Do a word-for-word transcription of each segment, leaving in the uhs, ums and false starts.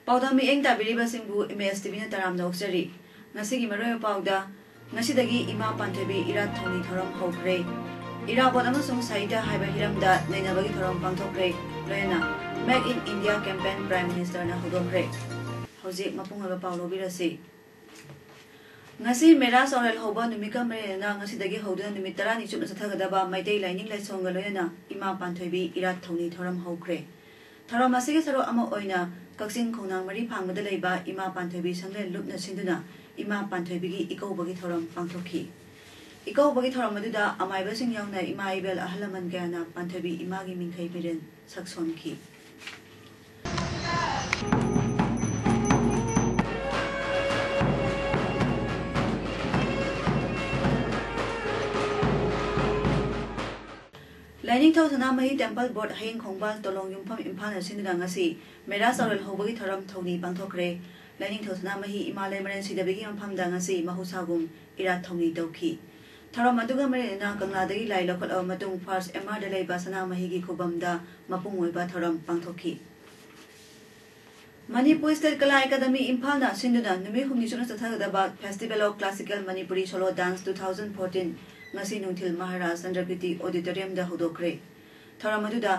ꯄꯥꯎꯗꯝ ꯃꯤꯠꯌꯦꯡ ꯇꯥꯕꯤꯔꯤꯕꯁꯤꯡꯕꯨ MSTVꯅ ꯇꯔꯥꯝꯅ ꯑꯣꯛꯆꯔꯤ꯫ ꯉꯁꯤꯒꯤ ꯃꯔꯨꯑꯣꯏꯕ ꯄꯥꯎꯗ, ꯉꯁꯤꯗꯒꯤ ꯏꯃꯥ ꯄꯥꯟꯊꯣꯏꯕꯤ ꯏꯔꯥꯠ ꯊꯧꯅꯤ ꯊꯧꯔꯝ ꯍꯧꯈ꯭ꯔꯦ꯫ ꯏꯔꯥꯕꯣꯠ ꯑꯃꯁꯨꯡ ꯁꯥꯍꯤꯇ꯭ꯌ ꯍꯥꯏꯕ ꯍꯤꯔꯝꯗ ꯅꯩꯅꯕꯒꯤ ꯊꯧꯔꯝ ꯄꯥꯡꯊꯣꯛꯈ꯭ꯔꯦ꯫ ꯂꯣꯏꯅꯅ Make in India campaign Prime Ministerꯅ ꯍꯧꯗꯣꯛꯈ꯭ꯔꯦ꯫ ꯍꯧꯖꯤꯛ ꯃꯄꯨꯡ ꯑꯣꯏꯕ ꯄꯥꯎ ꯂꯧꯕꯤꯔꯁꯤ꯫ ꯉꯁꯤ ꯃꯦꯔꯥ ꯆꯥꯎꯔꯦꯜ ꯍꯧꯕ ꯅꯨꯃꯤꯠꯀ ꯃꯔꯤ ꯂꯩꯅꯅ ꯉꯁꯤꯗꯒꯤ ꯍꯧꯗꯨꯅ ꯅꯨꯃꯤꯠ ꯇꯔꯥꯅꯤ ꯆꯨꯞꯅ ꯆꯠꯊꯒꯗꯕ ꯃꯩꯇꯩ ꯂꯥꯏꯅꯤꯡ ꯂꯥꯏꯁꯣꯟꯒ ꯂꯣꯏꯅꯅ ꯏꯃꯥ ꯄꯥꯟꯊꯣꯏꯕꯤ ꯏꯔꯥꯠ ꯊꯧꯅꯤ ꯊꯧꯔꯝ ꯍꯧꯈ꯭ꯔꯦ꯫ ꯊꯧꯔꯝ ꯑꯁꯤꯒꯤ ꯁꯔꯨꯛ ꯑꯃ ꯑꯣꯏꯅ ꯀꯛꯆꯤꯡ ꯈꯣꯡꯅꯥꯡ ꯃꯔꯤ ꯐꯥꯡꯕꯗ ꯂꯩꯕ ꯏꯃꯥ ꯄꯥꯟꯊꯣꯏꯕꯤ ꯁꯪꯂꯦꯟ ꯂꯨꯞꯅ ꯁꯤꯟꯗꯨꯅ ꯏꯃꯥ ꯄꯥꯟꯊꯣꯏꯕꯤꯒꯤ ꯏꯀꯧꯕꯒꯤ ꯊꯧꯔꯝ ꯄꯥꯡꯊꯣꯛꯈꯤ꯫ ꯏꯀꯧꯕꯒꯤ ꯊꯧꯔꯝ ꯑꯗꯨꯗ ꯑꯃꯥꯏꯕꯁꯤꯡ ꯌꯥꯎꯅ ꯏꯃꯥ ꯏꯕꯦꯜ ꯑꯍꯜ ꯂꯃꯟ ꯀꯌꯥꯅ ꯄꯥꯟꯊꯣꯏꯕꯤ ꯏꯃꯥꯒꯤ ꯃꯤꯡꯈꯩ ꯃꯤꯔꯦꯟ ꯁꯛꯁꯣꯟꯈꯤ꯫ ꯂꯥꯏꯅꯤꯡꯊꯧ ꯁꯅꯥꯃꯍꯤ ꯇꯦꯝꯄꯜ ꯕꯣꯔꯗ ꯍꯌꯦꯡ ꯈꯣꯡꯕꯥꯜ ꯇꯣꯂꯣꯡ ꯌꯨꯝꯐꯝ ꯏꯝꯐꯥꯜꯅ ꯁꯤꯟꯗꯨꯅ ꯉꯁꯤ ꯃꯦꯔꯥ ꯆꯥꯎꯔꯦꯜ ꯍꯧꯕꯒꯤ ꯊꯧꯔꯝ ꯊꯧꯅꯤ ꯄꯥꯡꯊꯣꯛꯈ꯭ꯔꯦ꯫ ꯂꯥꯏꯅꯤꯡꯊꯧ ꯁꯅꯥꯃꯍꯤ ꯏꯃꯥ ꯂꯩꯃꯔꯦꯟ ꯁꯤꯗꯕꯤꯒꯤ ꯃꯐꯝꯗ ꯉꯁꯤ ꯃꯍꯧꯁꯥꯒꯨꯝ ꯏꯔꯥꯠ ꯊꯧꯅꯤ ꯇꯧꯈꯤ꯫ ꯊꯧꯔꯝ ꯑꯗꯨꯒ ꯃꯔꯤ ꯂꯩꯅꯅ ꯀꯪꯂꯥꯗꯒꯤ ꯂꯥꯏ ꯂꯧꯈꯠꯂꯕ ꯃꯇꯨꯡ ꯐꯥꯔꯁ ꯑꯦꯝ ꯑꯥꯔꯗ ꯂꯩꯕ ꯁꯅꯥꯃꯍꯤꯒꯤ ꯈꯨꯕꯝꯗ ꯃꯄꯨꯡ ꯑꯣꯏꯕ ꯊꯧꯔꯝ ꯄꯥꯡꯊꯣꯛꯈꯤ꯫ ꯃꯅꯤꯄꯨꯔ ꯁ꯭ꯇꯦꯠ ꯀꯂꯥ ꯑꯦꯀꯥꯗꯃꯤ ꯏꯝꯐꯥꯜꯅ ꯁꯤꯟꯗꯨꯅ ꯅꯨꯃꯤꯠ ꯍꯨꯝꯅꯤ ꯆꯨꯞꯅ ꯆꯠꯊꯒꯗꯕ Festival of Classical Manipuri Solo Dance two thousand fourteen ꯉꯁꯤ ꯅꯨꯡꯊꯤꯜ ꯃꯍꯥꯔꯥꯖ ꯆꯟꯗ꯭ꯔꯀꯤꯔꯇꯤ ꯑꯣꯗꯤꯇꯣꯔꯤꯌꯝꯗ ꯍꯧꯗꯣꯛꯈ꯭ꯔꯦ꯫ ꯊꯧꯔꯝ ꯑꯗꯨꯗ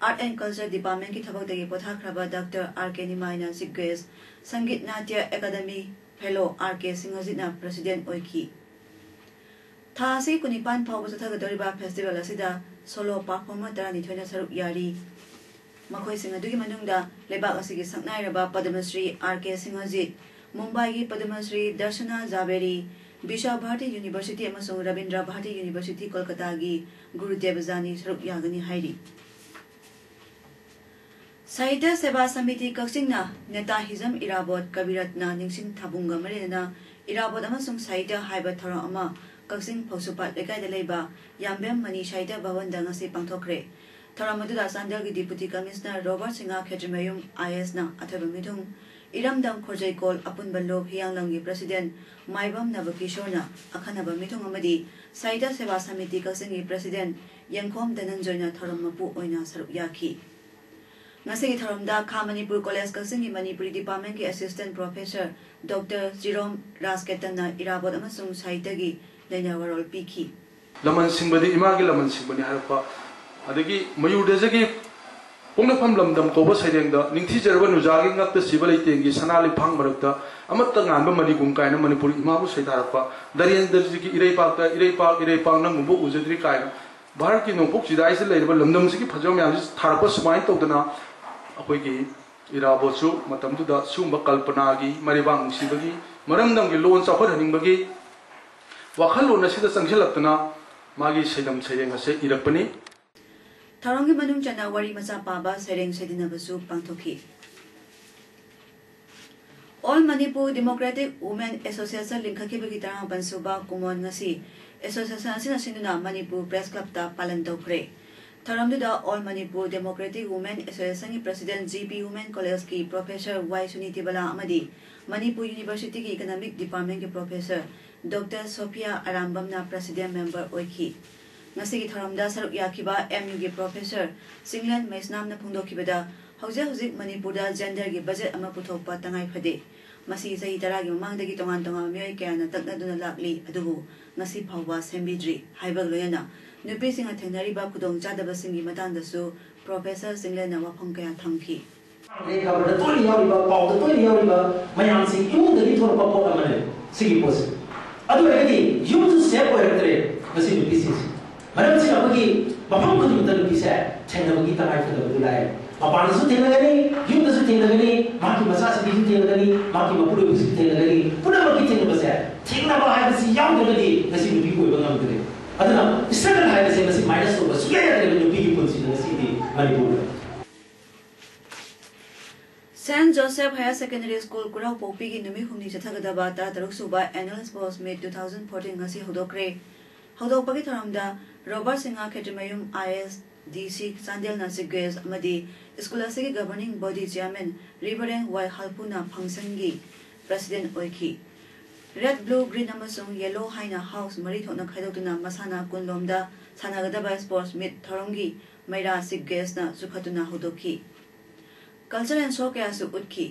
Art and Culture Departmentꯀꯤ ꯊꯕꯛꯇꯒꯤ ꯄꯣꯊꯥꯈ꯭ꯔꯕ ꯗꯥꯛꯇꯔ ꯑꯥꯔ ꯀꯦ ꯅꯤꯃꯥꯏꯅ Chief Guest, ꯁꯪꯒꯤꯠ ꯅꯥꯇ꯭ꯌ ꯑꯦꯀꯥꯗꯃꯤ ꯐꯦꯂꯣ ꯑꯥꯔ ꯀꯦ ꯁꯤꯡꯍꯖꯤꯠꯅ President ꯑꯣꯏꯈꯤ꯫ ꯊꯥ ꯑꯁꯤꯒꯤ ꯀꯨꯟꯅꯤꯄꯥꯟ ꯐꯥꯎꯕ ꯆꯠꯊꯒꯗꯧꯔꯤꯕ festival ꯑꯁꯤꯗ solo performer ꯇꯔꯥꯅꯤꯊꯣꯏꯅ ꯁꯔꯨꯛ ꯌꯥꯔꯤ꯫ ꯃꯈꯣꯏꯁꯤꯡ ꯑꯗꯨꯒꯤ ꯃꯅꯨꯡꯗ ꯂꯩꯕꯥꯛ ꯑꯁꯤꯒꯤ ꯁꯛꯅꯥꯏꯔꯕ ꯄꯗꯃ ꯁ꯭ꯔꯤ ꯑꯥꯔ ꯀꯦ ꯁꯤꯡꯍꯖꯤꯠ, ꯃꯨꯝꯕꯥꯏꯒꯤ ꯄꯗꯃ ꯁ꯭ꯔꯤ ꯗꯔꯁꯅꯥ ꯖꯥꯕꯦꯔꯤ, ꯕꯤꯁ꯭ꯋ ꯚꯥꯔꯇꯤ ꯌꯨꯅꯤꯚꯔꯁꯤꯇꯤ ꯑꯃꯁꯨꯡ ꯔꯕꯤꯟꯗ꯭ꯔ ꯚꯥꯔꯇꯤ ꯌꯨꯅꯤꯚꯔꯁꯤꯇꯤ ꯀꯣꯜꯀꯇꯥꯒꯤ ꯒꯨꯔꯨ ꯗꯦꯕꯖꯥꯅꯤ ꯁꯔꯨꯛ ꯌꯥꯒꯅꯤ ꯍꯥꯏꯔꯤ꯫ ꯁꯥꯍꯤꯇ꯭ꯌ ꯁꯦꯕꯥ ꯁꯃꯤꯇꯤ ꯀꯛꯆꯤꯡꯅ ꯅꯦꯇꯥ ꯍꯤꯖꯝ ꯏꯔꯥꯕꯣꯠ ꯀꯕꯤꯔꯠꯅ ꯅꯤꯡꯁꯤꯡ ꯊꯥꯕꯨꯡꯒ ꯃꯔꯤ ꯂꯩꯅꯅ ꯏꯔꯥꯕꯣꯠ ꯑꯃꯁꯨꯡ ꯁꯥꯍꯤꯇ꯭ꯌ ꯍꯥꯏꯕ ꯊꯧꯔꯝ ꯑꯃ ꯀꯛꯆꯤꯡ ꯐꯧꯁꯨꯄꯥꯠ ꯂꯩꯀꯥꯏꯗ ꯂꯩꯕ ꯌꯥꯝꯕꯦꯝ ꯃꯅꯤ ꯁꯥꯍꯤꯇ꯭ꯌ ꯚꯕꯟꯗ ꯉꯁꯤ ꯄꯥꯡꯊꯣꯛꯈ꯭ꯔꯦ꯫ ꯊꯧꯔꯝ ꯑꯗꯨꯗ ꯆꯥꯟꯗꯦꯜꯒꯤ Deputy Commissioner ꯔꯣꯕꯔꯠ ꯁꯤꯡꯍ ꯈꯦꯇ꯭ꯔꯤꯃꯌꯨꯝ IASꯅ ꯑꯊꯣꯏꯕ ꯃꯤꯊꯨꯡ, ꯏꯔꯝꯗꯝ ꯈꯣꯔꯖꯩꯀꯣꯜ ꯑꯄꯨꯟꯕ ꯂꯨꯞ ꯍꯤꯌꯥꯡꯂꯝꯒꯤ President ꯃꯥꯏꯕꯝ ꯅꯕꯀꯤꯁꯣꯔꯅ ꯑꯈꯟꯅꯕ ꯃꯤꯊꯨꯡ ꯑꯃꯗꯤ ꯁꯥꯍꯤꯇ꯭ꯌ ꯁꯦꯕꯥ ꯁꯃꯤꯇꯤ ꯀꯛꯆꯤꯡꯒꯤ President ꯌꯦꯡꯈꯣꯝ ꯙꯅꯟꯖꯣꯏꯅ ꯊꯧꯔꯝ ꯃꯄꯨ ꯑꯣꯏꯅ ꯁꯔꯨꯛ ꯌꯥꯈꯤ꯫ ꯉꯁꯤꯒꯤ ꯊꯧꯔꯝꯗ ꯈꯥ ꯃꯅꯤꯄꯨꯔ ꯀꯣꯂꯦꯖ ꯀꯛꯆꯤꯡꯒꯤ ꯃꯅꯤꯄꯨꯔꯤ Departmentꯀꯤ Assistant Professor Doctor ꯆꯤꯔꯣꯝ ꯔꯥꯖꯀꯦꯇꯟꯅ ꯏꯔꯥꯕꯣꯠ ꯑꯃꯁꯨꯡ ꯁꯥꯍꯤꯇ꯭ꯌꯒꯤ ꯅꯩꯅ ꯋꯥꯔꯣꯜ ꯄꯤꯈꯤ꯫ ꯂꯃꯟ ꯁꯤꯡꯕꯗꯤ ꯏꯃꯥꯒꯤ ꯂꯃꯟ ꯁꯤꯡꯕꯅꯤ ꯍꯥꯏꯔꯛꯄ, ꯑꯗꯒꯤ ꯃꯌꯨꯔ ꯗꯦꯖꯒꯤ ꯄꯣꯛꯅꯐꯝ ꯂꯝꯗꯝ ꯀꯧꯕ ꯁꯩꯔꯦꯡꯗ ꯅꯤꯡꯊꯤꯖꯔꯕ ꯅꯨꯖꯥꯒꯤ ꯉꯛꯇ ꯁꯤꯕ ꯂꯩꯇꯦꯡꯒꯤ ꯁꯅꯥ ꯂꯩꯐꯥꯡ ꯃꯔꯛꯇ ꯑꯃꯠꯇ ꯉꯥꯟꯕ ꯃꯅꯤꯒꯨꯝ ꯀꯥꯏꯅ ꯃꯅꯤꯄꯨꯔ ꯏꯃꯥꯕꯨ ꯁꯩꯊꯥꯔꯛꯄ, ꯙꯔꯦꯟꯗ꯭ꯔꯖꯤꯠꯀꯤ ꯏꯔꯩꯄꯥꯛꯇ ꯏꯔꯩꯄꯥꯛ ꯏꯔꯩꯄꯥꯛ ꯅꯪꯒꯨꯝꯕ ꯎꯖꯗ꯭ꯔꯤ ꯀꯥꯏꯅ ꯚꯥꯔꯠꯀꯤ ꯅꯣꯡꯄꯣꯛ ꯆꯤꯗꯥꯏꯁꯤꯗ ꯂꯩꯔꯤꯕ ꯂꯝꯗꯝꯁꯤꯒꯤ ꯐꯖꯕ ꯃꯌꯥꯝꯁꯤ ꯊꯥꯔꯛꯄ ꯁꯨꯃꯥꯏꯅ ꯇꯧꯗꯅ ꯑꯩꯈꯣꯏꯒꯤ ꯏꯔꯥꯕꯣꯠꯁꯨ ꯃꯇꯝꯗꯨꯗ ꯁꯤꯒꯨꯝꯕ ꯀꯜꯄꯅꯥꯒꯤ, ꯃꯔꯩꯕꯥꯛ ꯅꯨꯡꯁꯤꯕꯒꯤ, ꯃꯔꯝꯗꯝꯒꯤ ꯂꯣꯟ ꯆꯥꯎꯈꯠꯍꯟꯅꯤꯡꯕꯒꯤ ꯋꯥꯈꯜꯂꯣꯟ ꯑꯁꯤꯗ ꯆꯪꯁꯤꯜꯂꯛꯇꯅ ꯃꯥꯒꯤ ꯁꯩꯗꯝ ꯁꯩꯔꯦꯡ ꯑꯁꯦ ꯏꯔꯛꯄꯅꯤ꯫ ꯊꯧꯔꯝꯒꯤ ꯃꯅꯨꯡ ꯆꯟꯅ ꯋꯥꯔꯤ ꯃꯆꯥ ꯄꯥꯕ, ꯁꯩꯔꯦꯡ ꯁꯩꯗꯅꯕꯁꯨ ꯄꯥꯡꯊꯣꯛꯈꯤ꯫ All Manipur Democratic Women Association ꯂꯤꯡꯈꯠꯈꯤꯕꯒꯤ ꯇꯔꯥꯃꯥꯄꯟ ꯁꯨꯕ ꯀꯨꯝꯑꯣꯟ ꯉꯁꯤ Association ꯑꯁꯤꯅ ꯁꯤꯟꯗꯨꯅ ꯃꯅꯤꯄꯨꯔ Press Clubꯇ ꯄꯥꯂꯟ ꯇꯧꯈ꯭ꯔꯦ꯫ ꯊꯧꯔꯝꯗꯨꯗ All Manipur Democratic Women Associationꯒꯤ President GP Women Collegeꯀꯤ Professor ꯋꯥꯏ ꯁꯨꯅꯤꯇꯤ ꯕꯂꯥ ꯑꯃꯗꯤ Manipur Universityꯒꯤ Economic Departmentꯀꯤ Professor Doctor Sophia ꯑꯔꯥꯝꯕꯝꯅ President Member ꯑꯣꯏꯈꯤ꯫ ꯉꯁꯤꯒꯤ ꯊꯧꯔꯝꯗ ꯁꯔꯨꯛ ꯌꯥꯈꯤꯕ MUꯒꯤ Professor ꯆꯤꯡꯂꯦꯟ ꯃꯩꯁꯅꯥꯝꯅ ꯐꯣꯡꯗꯣꯛꯈꯤꯕꯗ, ꯍꯧꯖꯤꯛ ꯍꯧꯖꯤꯛ ꯃꯅꯤꯄꯨꯔꯗ genderꯒꯤ budget ꯑꯃ ꯄꯨꯊꯣꯛꯄ ꯇꯉꯥꯏ ꯐꯗꯦ꯫ ꯃꯁꯤ ꯆꯍꯤ ꯇꯔꯥꯒꯤ ꯃꯃꯥꯡꯗꯒꯤ ꯇꯣꯉꯥꯟ ꯇꯣꯉꯥꯟꯕ ꯃꯤꯑꯣꯏ ꯀꯌꯥꯅ ꯇꯛꯅꯗꯨꯅ ꯂꯥꯛꯂꯤ, ꯑꯗꯨꯕꯨ ꯉꯁꯤ ꯐꯥꯎꯕ ꯁꯦꯝꯕꯤꯗ꯭ꯔꯤ ꯍꯥꯏꯕꯒ ꯂꯣꯏꯅꯅ ꯅꯨꯄꯤꯁꯤꯡꯅ ꯊꯦꯡꯅꯔꯤꯕ ꯈꯨꯗꯣꯡꯆꯥꯗꯕꯁꯤꯡꯒꯤ ꯃꯇꯥꯡꯗꯁꯨ Professor ꯆꯤꯡꯂꯦꯟꯅ ꯋꯥꯐꯝ ꯀꯌꯥ ꯊꯝꯈꯤ꯫ ꯈꯕꯔꯗ ꯇꯣꯏꯅ ꯌꯥꯎꯔꯤꯕ, ꯄꯥꯎꯗ ꯇꯣꯏꯅ ꯌꯥꯎꯔꯤꯕ ꯃꯌꯥꯝꯁꯤ ꯏꯃꯨꯡꯗꯒꯤ ꯊꯣꯛꯂꯛꯄ ꯄꯣꯠ ꯑꯃꯅꯦꯕ ꯁꯤꯒꯤ ꯄꯣꯠꯁꯦ꯫ ꯑꯗꯨ ꯑꯣꯏꯔꯒꯗꯤ ꯌꯨꯝꯁꯨ safe ꯑꯣꯏꯔꯛꯇ꯭ꯔꯦ ꯉꯁꯤ ꯅꯨꯄꯤꯁꯤꯡꯁꯦ꯫ ꯃꯔꯝꯁꯤꯅ ꯑꯩꯈꯣꯏꯒꯤ ꯃꯐꯝ ꯈꯨꯗꯤꯡꯃꯛꯇ ꯅꯨꯄꯤꯁꯦ ꯊꯦꯡꯅꯕꯒꯤ ꯇꯉꯥꯏ ꯐꯗꯕꯗꯨ ꯂꯥꯛꯑꯦ꯫ ꯃꯄꯥꯟꯗꯁꯨ ꯊꯦꯡꯅꯒꯅꯤ, ꯌꯨꯝꯗꯁꯨ ꯊꯦꯡꯅꯒꯅꯤ, ꯃꯍꯥꯛꯀꯤ ꯃꯆꯥꯁꯤꯡꯗꯁꯨ ꯊꯦꯡꯅꯒꯅꯤ, ꯃꯍꯥꯛꯀꯤ ꯃꯄꯨꯔꯣꯏꯕꯁꯨ ꯊꯦꯡꯅꯒꯅꯤ꯫ ꯄꯨꯝꯅꯃꯛꯀꯤ ꯊꯦꯡꯅꯕꯁꯦ, ꯊꯦꯡꯅꯕ ꯍꯥꯏꯕꯁꯤ ꯌꯥꯎꯗ꯭ꯔꯒꯗꯤ ꯉꯁꯤ ꯅꯨꯄꯤ ꯑꯣꯏꯕ ꯉꯝꯗ꯭ꯔꯦ꯫ ꯑꯗꯨꯅ struggle ꯍꯥꯏꯕꯁꯦ ꯃꯁꯤ minus ꯇꯧꯕ ꯁꯨꯡꯌꯥ ꯌꯥꯗ꯭ꯔꯦꯕ ꯅꯨꯄꯤꯒꯤ ꯄꯨꯟꯁꯤꯗ ꯉꯁꯤꯗꯤ ꯃꯅꯤꯄꯨꯔꯗ꯫ Saint Joseph Higher Secondary School ꯀꯨꯔꯥꯎꯄꯣꯛꯄꯤꯒꯤ ꯅꯨꯃꯤꯠ ꯍꯨꯝꯅꯤ ꯆꯠꯊꯒꯗꯕ ꯇꯔꯥꯇꯔꯨꯛ ꯁꯨꯕ Annual Sports Meet two thousand fourteen ꯉꯁꯤ ꯍꯧꯗꯣꯛꯈ꯭ꯔꯦ꯫ ꯍꯧꯗꯣꯛꯄꯒꯤ ꯊꯧꯔꯝꯗ Robert Singh Khetrimayum I A S D C ꯆꯥꯟꯗꯦꯜꯅ Chief Guest ꯑꯃꯗꯤ ꯁ꯭ꯀꯨꯜ ꯑꯁꯤꯒꯤ Governing Body Chairman Reverend ꯋꯥꯏ ꯍꯥꯜꯄꯨꯅ functionꯒꯤ President ꯑꯣꯏꯈꯤ꯫ Red, Blue, Green ꯑꯃꯁꯨꯡ Yellow ꯍꯥꯏꯅ house ꯃꯔꯤ ꯊꯣꯛꯅ ꯈꯥꯏꯗꯣꯛꯇꯨꯅ ꯃꯁꯥꯟꯅ ꯀꯨꯟꯂꯣꯝꯗ ꯁꯥꯟꯅꯒꯗꯕ Sports Meet ꯊꯧꯔꯝꯒꯤ ꯃꯩꯔꯥ Chief Guestꯅ ꯆꯨꯞꯈꯠꯇꯨꯅ ꯍꯧꯗꯣꯛꯈꯤ꯫ Culture and show ꯀꯌꯥꯁꯨ ꯎꯠꯈꯤ꯫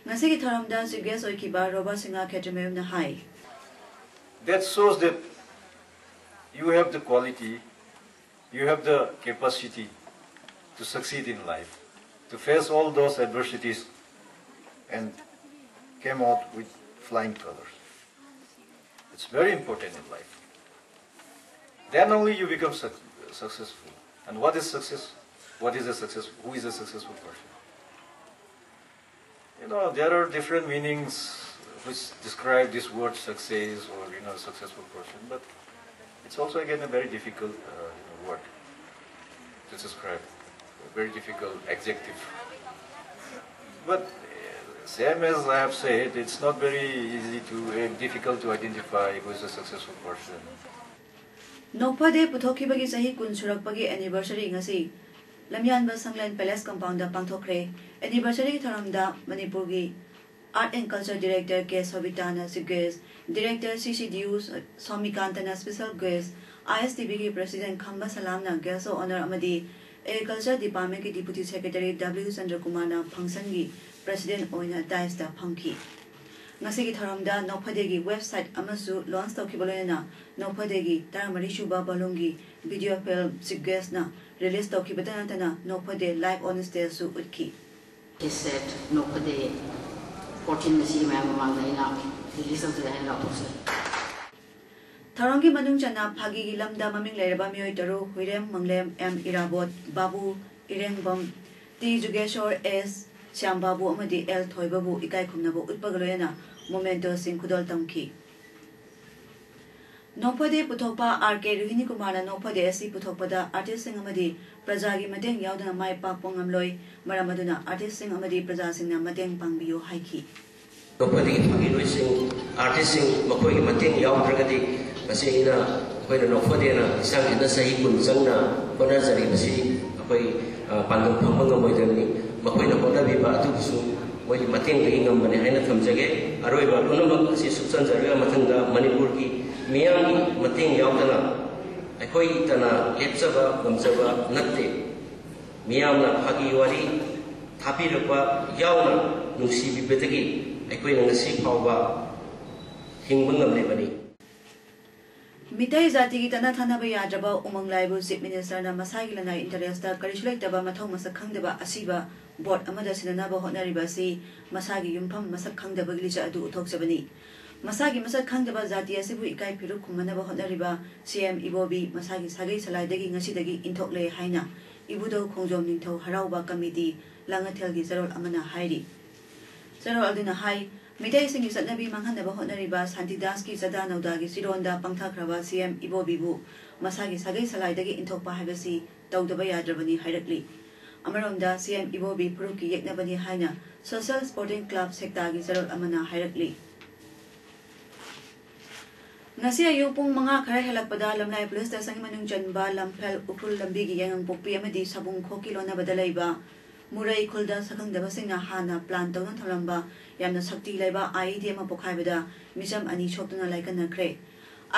ꯉꯁꯤꯒꯤ ꯊꯧꯔꯝꯗ Chief Guest ꯑꯣꯏꯈꯤꯕ ꯔꯣꯕꯔꯠ ꯁꯤꯡꯍ ꯈꯦꯇ꯭ꯔꯤꯃꯌꯨꯝꯅ ꯍꯥꯏ꯫ That shows that you have the quality, you have the capacity to succeed in life, to face all those adversities and came out with flying colors. It's very important in life. Then only you become suc- successful. And what is success? What is a success? Who is a successful person? You know, there are different meanings which describe this word success or, you know, successful person, but it's also again a very difficult uh, you know, word to describe, a very difficult adjective. But uh, same as I have said, it's not very easy to, uh, difficult to identify who is a successful person. ꯅꯣꯛꯐꯗꯦ ꯄꯨꯊꯣꯛꯈꯤꯕꯒꯤ ꯆꯍꯤ ꯀꯨꯟ ꯁꯨꯔꯛꯄꯒꯤ anniversary ꯉꯁꯤ ꯂꯝꯌꯥꯟꯕ ꯁꯪꯂꯦꯟ Palace Compoundꯗ ꯄꯥꯡꯊꯣꯛꯈ꯭ꯔꯦ꯫ Anniversaryꯒꯤ ꯊꯧꯔꯝꯗ ꯃꯅꯤꯄꯨꯔꯒꯤ Art and Culture Director K ꯁꯣꯕꯤꯇꯥꯅ Chief Guest, Director C C D U ꯁꯣꯃꯤꯀꯥꯟꯇꯅ Special Guest, I S T Vꯒꯤ President Khamba ꯁꯂꯥꯝꯅ Guest of Honour ꯑꯃꯗꯤ Agriculture Departmentꯀꯤ Deputy Secretary W ꯆꯟꯗ꯭ꯔꯀꯨꯃꯥꯔꯅ functionꯒꯤ President ꯑꯣꯏꯅ daisꯇ ꯐꯝꯈꯤ꯫ ꯉꯁꯤꯒꯤ ꯊꯧꯔꯝꯗ ꯅꯣꯛꯐꯗꯦꯒꯤ website ꯑꯃꯁꯨ launch ꯇꯧꯈꯤꯕ ꯂꯣꯏꯅꯅ ꯅꯣꯛꯐꯗꯦꯒꯤ ꯇꯔꯥꯃꯔꯤ ꯁꯨꯕ volumeꯒꯤ video film Chief Guestꯅ release ꯇꯧꯈꯤꯕꯇ ꯅꯠꯇꯅ ꯅꯣꯛꯐꯗꯦ live on stageꯁꯨ ꯎꯠꯈꯤ꯫ Cassette ꯅꯣꯛꯐꯗꯦ fourteen ꯉꯁꯤ ꯃꯌꯥꯝ ꯃꯃꯥꯡꯗ ꯑꯩꯅ release ꯇꯧꯖꯔꯦ ꯍꯥꯏꯅ ꯂꯥꯎꯊꯣꯛꯆꯔꯤ꯫ ꯊꯧꯔꯝꯒꯤ ꯃꯅꯨꯡ ꯆꯟꯅ ꯐꯥꯒꯤꯒꯤ ꯂꯝꯗ ꯃꯃꯤꯡ ꯂꯩꯔꯕ ꯃꯤꯑꯣꯏ ꯇꯔꯨꯛ ꯍꯨꯏꯔꯦꯝ ꯃꯪꯂꯦꯝ, ꯑꯦꯝ ꯏꯔꯥꯕꯣꯠ, ꯕꯥꯕꯨ ꯏꯔꯦꯡꯕꯝ, ꯇꯤ ꯖꯨꯒꯦꯁꯣꯔ, ꯑꯦꯁ ꯁ꯭ꯌꯥꯝꯕꯥꯕꯨ ꯑꯃꯗꯤ ꯑꯦꯜ ꯊꯣꯏꯕꯕꯨ ꯏꯀꯥꯏ ꯈꯨꯝꯅꯕ ꯎꯠꯄꯒ ꯂꯣꯏꯅꯅ mementoꯁꯤꯡ ꯈꯨꯗꯣꯜ ꯇꯝꯈꯤ꯫ ꯅꯣꯛꯐꯗꯦ ꯄꯨꯊꯣꯛꯄ ꯑꯥꯔ ꯀꯦ ꯔꯣꯍꯤꯅꯤ ꯀꯨꯃꯥꯔꯅ ꯅꯣꯛꯐꯗꯦ ꯑꯁꯤ ꯄꯨꯊꯣꯛꯄꯗ ꯑꯥꯔꯇꯤꯁꯁꯤꯡ ꯑꯃꯗꯤ ꯄ꯭ꯔꯖꯥꯒꯤ ꯃꯇꯦꯡ ꯌꯥꯎꯗꯅ ꯃꯥꯏ ꯄꯥꯛꯄ ꯉꯝꯂꯣꯏ, ꯃꯔꯝ ꯑꯗꯨꯅ ꯑꯥꯔꯇꯤꯁꯁꯤꯡ ꯑꯃꯗꯤ ꯄ꯭ꯔꯖꯥꯁꯤꯡꯅ ꯃꯇꯦꯡ ꯄꯥꯡꯕꯤꯌꯨ ꯍꯥꯏꯈꯤ꯫ ꯅꯣꯛꯐꯗꯦꯒꯤ ꯐꯥꯒꯤꯔꯣꯏꯁꯤꯡ, ꯑꯥꯔꯇꯤꯁꯁꯤꯡ, ꯃꯈꯣꯏꯒꯤ ꯃꯇꯦꯡ ꯌꯥꯎꯗ꯭ꯔꯒꯗꯤ ꯉꯁꯤ ꯑꯩꯅ, ꯑꯩꯈꯣꯏꯅ ꯅꯣꯛꯐꯗꯦꯅ ꯏꯁꯥꯡ ꯏꯟꯅ ꯆꯍꯤ ꯀꯨꯟ ꯆꯪꯅ ꯍꯣꯠꯅꯖꯔꯤꯕꯁꯤ ꯑꯩꯈꯣꯏ, ꯑ, ꯄꯥꯟꯗꯝ ꯐꯪꯕ ꯉꯝꯃꯣꯏꯗꯕꯅꯤ꯫ ꯃꯈꯣꯏꯅ ꯍꯣꯠꯅꯕꯤꯕ ꯑꯗꯨꯕꯨꯁꯨ ꯃꯣꯏꯒꯤ ꯃꯇꯦꯡꯗꯒꯤ ꯉꯝꯕꯅꯤ ꯍꯥꯏꯅ ꯊꯝꯖꯒꯦ꯫ ꯑꯔꯣꯏꯕ ꯄꯨꯝꯅꯃꯛ ꯑꯁꯤ ꯁꯨꯞꯆꯟꯖꯔꯒ ꯃꯊꯪꯗ ꯃꯅꯤꯄꯨꯔꯒꯤ ꯃꯤꯌꯥꯝꯒꯤ ꯃꯇꯦꯡ ꯌꯥꯎꯗꯅ ꯑꯩꯈꯣꯏꯇꯅ ꯂꯦꯞꯆꯕ ꯉꯝꯖꯕ ꯅꯠꯇꯦ꯫ ꯃꯤꯌꯥꯝꯅ ꯐꯥꯒꯤ ꯋꯥꯔꯤ ꯊꯥꯕꯤꯔꯛꯄ ꯌꯥꯎꯅ ꯅꯨꯡꯁꯤꯕꯤꯕꯗꯒꯤ ꯑꯩꯈꯣꯏꯅ ꯉꯁꯤ ꯐꯥꯎꯕ ꯍꯤꯡꯕ ꯉꯝꯂꯤꯕꯅꯤ꯫ ꯃꯤꯇꯩ ꯖꯥꯇꯤꯒꯤ ꯇꯠꯅ ꯊꯥꯅꯕ ꯌꯥꯗ꯭ꯔꯕ ꯎꯃꯪ ꯂꯥꯏꯕꯨ Chief Ministerꯅ ꯃꯁꯥꯒꯤ ꯂꯅꯥꯏ interestꯇ ꯀꯔꯤꯁꯨ ꯂꯩꯇꯕ, ꯃꯊꯧ ꯃꯁꯛ ꯈꯪꯗꯕ ꯑꯁꯤꯕ board ꯑꯃꯗ ꯁꯤꯟꯅꯅꯕ ꯍꯣꯠꯅꯔꯤꯕ ꯑꯁꯤ ꯃꯁꯥꯒꯤ ꯌꯨꯝꯐꯝ ꯃꯁꯛ ꯈꯪꯗꯕꯒꯤ ꯂꯤꯆꯠ ꯑꯗꯨ ꯎꯠꯊꯣꯛꯆꯕꯅꯤ꯫ ꯃꯁꯥꯒꯤ ꯃꯁꯛ ꯈꯪꯗꯕ ꯖꯥꯇꯤ ꯑꯁꯤꯕꯨ ꯏꯀꯥꯏ ꯐꯤꯔꯨꯛ ꯈꯨꯝꯍꯟꯅꯕ ꯍꯣꯠꯅꯔꯤꯕ CM ꯏꯕꯣꯕꯤ ꯃꯁꯥꯒꯤ ꯁꯥꯒꯩ ꯁꯂꯥꯏꯗꯒꯤ ꯉꯁꯤꯗꯒꯤ ꯏꯟꯊꯣꯛꯂꯦ ꯍꯥꯏꯅ ꯏꯕꯨꯙꯧ ꯈꯣꯡꯖꯣꯝ ꯅꯤꯡꯊꯧ ꯍꯔꯥꯎꯕ committee ꯂꯥꯡꯉꯊꯦꯜꯒꯤ ꯆꯔꯣꯜ ꯑꯃꯅ ꯍꯥꯏꯔꯤ꯫ ꯆꯔꯣꯜ ꯑꯗꯨꯅ ꯍꯥꯏ, ꯃꯤꯇꯩꯁꯤꯡꯒꯤ ꯆꯠꯅꯕꯤ ꯃꯥꯡꯍꯟꯅꯕ ꯍꯣꯠꯅꯔꯤꯕ ꯁꯥꯟꯇꯤꯗꯥꯁꯀꯤ ꯆꯥꯗꯥ ꯅꯧꯗꯥꯒꯤ ꯆꯤꯔꯣꯟꯗ ꯄꯪꯊꯈ꯭ꯔꯕ CM ꯏꯕꯣꯕꯤꯕꯨ ꯃꯁꯥꯒꯤ ꯁꯥꯒꯩ ꯁꯂꯥꯏꯗꯒꯤ ꯏꯟꯊꯣꯛꯄ ꯍꯥꯏꯕꯁꯤ ꯇꯧꯗꯕ ꯌꯥꯗ꯭ꯔꯕꯅꯤ ꯍꯥꯏꯔꯛꯂꯤ꯫ ꯑꯃꯔꯣꯝꯗ CM ꯏꯕꯣꯕꯤ ꯐꯨꯔꯨꯞꯀꯤ ꯌꯦꯛꯅꯕꯅꯤ ꯍꯥꯏꯅ Social Sporting Club ꯁꯦꯛꯇꯥꯒꯤ ꯆꯔꯣꯜ ꯑꯃꯅ ꯍꯥꯏꯔꯛꯂꯤ꯫ ꯉꯁꯤ ꯑꯌꯨꯛ ꯄꯨꯡ ꯃꯉꯥ ꯈꯔ ꯍꯦꯜꯂꯛꯄꯗ ꯂꯝꯂꯥꯏ police station ꯒꯤ ꯃꯅꯨꯡ ꯆꯟꯕ ꯂꯝꯐꯦꯜ ꯎꯈ꯭ꯔꯨꯜ ꯂꯝꯕꯤꯒꯤ ꯌꯥꯏꯉꯪꯄꯣꯛꯄꯤ ꯑꯃꯗꯤ ꯁꯥꯕꯨꯡꯈꯣꯛꯀꯤ ꯂꯣꯟꯅꯕꯗ ꯂꯩꯕ ꯃꯨꯔꯩ ꯈꯨꯜꯗ ꯁꯛꯈꯪꯗꯕꯁꯤꯡꯅ ꯍꯥꯟꯅ plan ꯇꯧꯗꯨꯅ ꯊꯝꯂꯝꯕ ꯌꯥꯝꯅ ꯁꯛꯇꯤ ꯂꯩꯕ IED ꯑꯃ ꯄꯣꯈꯥꯏꯕꯗ ꯃꯤꯆꯝ ꯑꯅꯤ ꯁꯣꯛꯇꯨꯅ ꯂꯥꯏꯀꯠꯅꯈ꯭ꯔꯦ꯫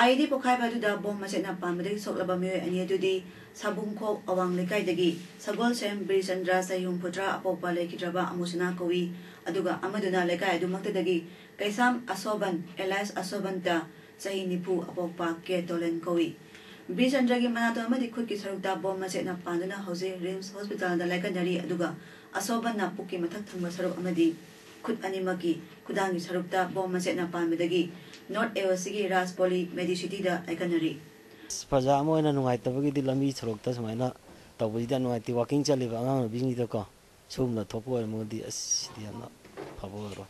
IED ꯄꯣꯈꯥꯏꯕ ꯑꯗꯨꯗ bomb ꯃꯆꯦꯠꯅ ꯄꯥꯟꯕꯗꯒꯤ ꯁꯣꯛꯂꯕ ꯃꯤꯑꯣꯏ ꯑꯅꯤ ꯑꯗꯨꯗꯤ ꯁꯥꯕꯨꯡꯈꯣꯛ ꯑꯋꯥꯡ ꯂꯩꯀꯥꯏꯗꯒꯤ ꯁꯒꯣꯜꯁꯦꯝ ꯕꯤꯔꯆꯟꯗ꯭ꯔ ꯆꯍꯤ ꯍꯨꯝꯐꯨꯇꯔꯥ ꯑꯄꯣꯛꯄ ꯂꯩꯈꯤꯗ꯭ꯔꯕ ꯑꯃꯨꯁꯅꯥ ꯀꯧꯏ, ꯑꯗꯨꯒ ꯑꯃꯗꯨꯅ ꯂꯩꯀꯥꯏ ꯑꯗꯨꯃꯛꯇꯗꯒꯤ ꯀꯩꯁꯥꯝ ꯑꯁꯣꯕꯟ alias ꯑꯁꯣꯕꯟꯇ ꯆꯍꯤ ꯅꯤꯐꯨ ꯑꯄꯣꯛꯄ ꯀꯦ ꯇꯣꯂꯦꯟ ꯀꯧꯏ꯫ ꯕꯤꯔꯆꯟꯗ꯭ꯔꯒꯤ ꯃꯅꯥꯇꯣꯟ ꯑꯃꯗꯤ ꯈꯨꯠꯀꯤ ꯁꯔꯨꯛꯇ bomb ꯃꯆꯦꯠꯅ ꯄꯥꯟꯗꯨꯅ ꯍꯧꯖꯤꯛ RIMS hospital ꯗ ꯂꯥꯏꯀꯠꯅꯔꯤ, ꯑꯗꯨꯒ ꯑꯁꯣꯕꯟꯅ ꯄꯨꯛꯀꯤ ꯃꯊꯛ ꯊꯪꯕ ꯁꯔꯨꯛ ꯑꯃꯗꯤ ꯈꯨꯠ ꯑꯅꯤꯃꯛꯀꯤ ꯈꯨꯗꯥꯡꯒꯤ ꯁꯔꯨꯛꯇ bomb ꯃꯆꯦꯠꯅ ꯄꯥꯟꯕꯗꯒꯤ North AOC ꯒꯤ ꯔꯥꯖ ꯄꯣꯂꯤ Medicity ꯗ ꯂꯥꯏꯀꯠꯅꯔꯤ꯫ ꯑꯁ, ꯄ꯭ꯔꯖꯥ ꯑꯃ ꯑꯣꯏꯅ ꯅꯨꯡꯉꯥꯏꯇꯕꯒꯤꯗꯤ ꯂꯝꯕꯤ ꯁꯣꯔꯣꯛꯇ ꯁꯨꯃꯥꯏꯅ ꯇꯧꯕꯁꯤꯗꯤ ꯌꯥꯝ ꯅꯨꯡꯉꯥꯏꯇꯦ꯫ Walking ꯆꯠꯂꯤꯕ ꯑꯉꯥꯡ ꯅꯨꯄꯤꯁꯤꯡꯁꯤꯗꯀꯣ ꯁꯤꯒꯨꯝꯕ ꯊꯣꯛꯄ ꯑꯣꯏꯔꯝꯃꯒꯗꯤ ꯑꯁ, ꯁꯤꯗꯤ ꯌꯥꯝꯅ ꯐꯕ ꯑꯣꯏꯔꯣꯏ꯫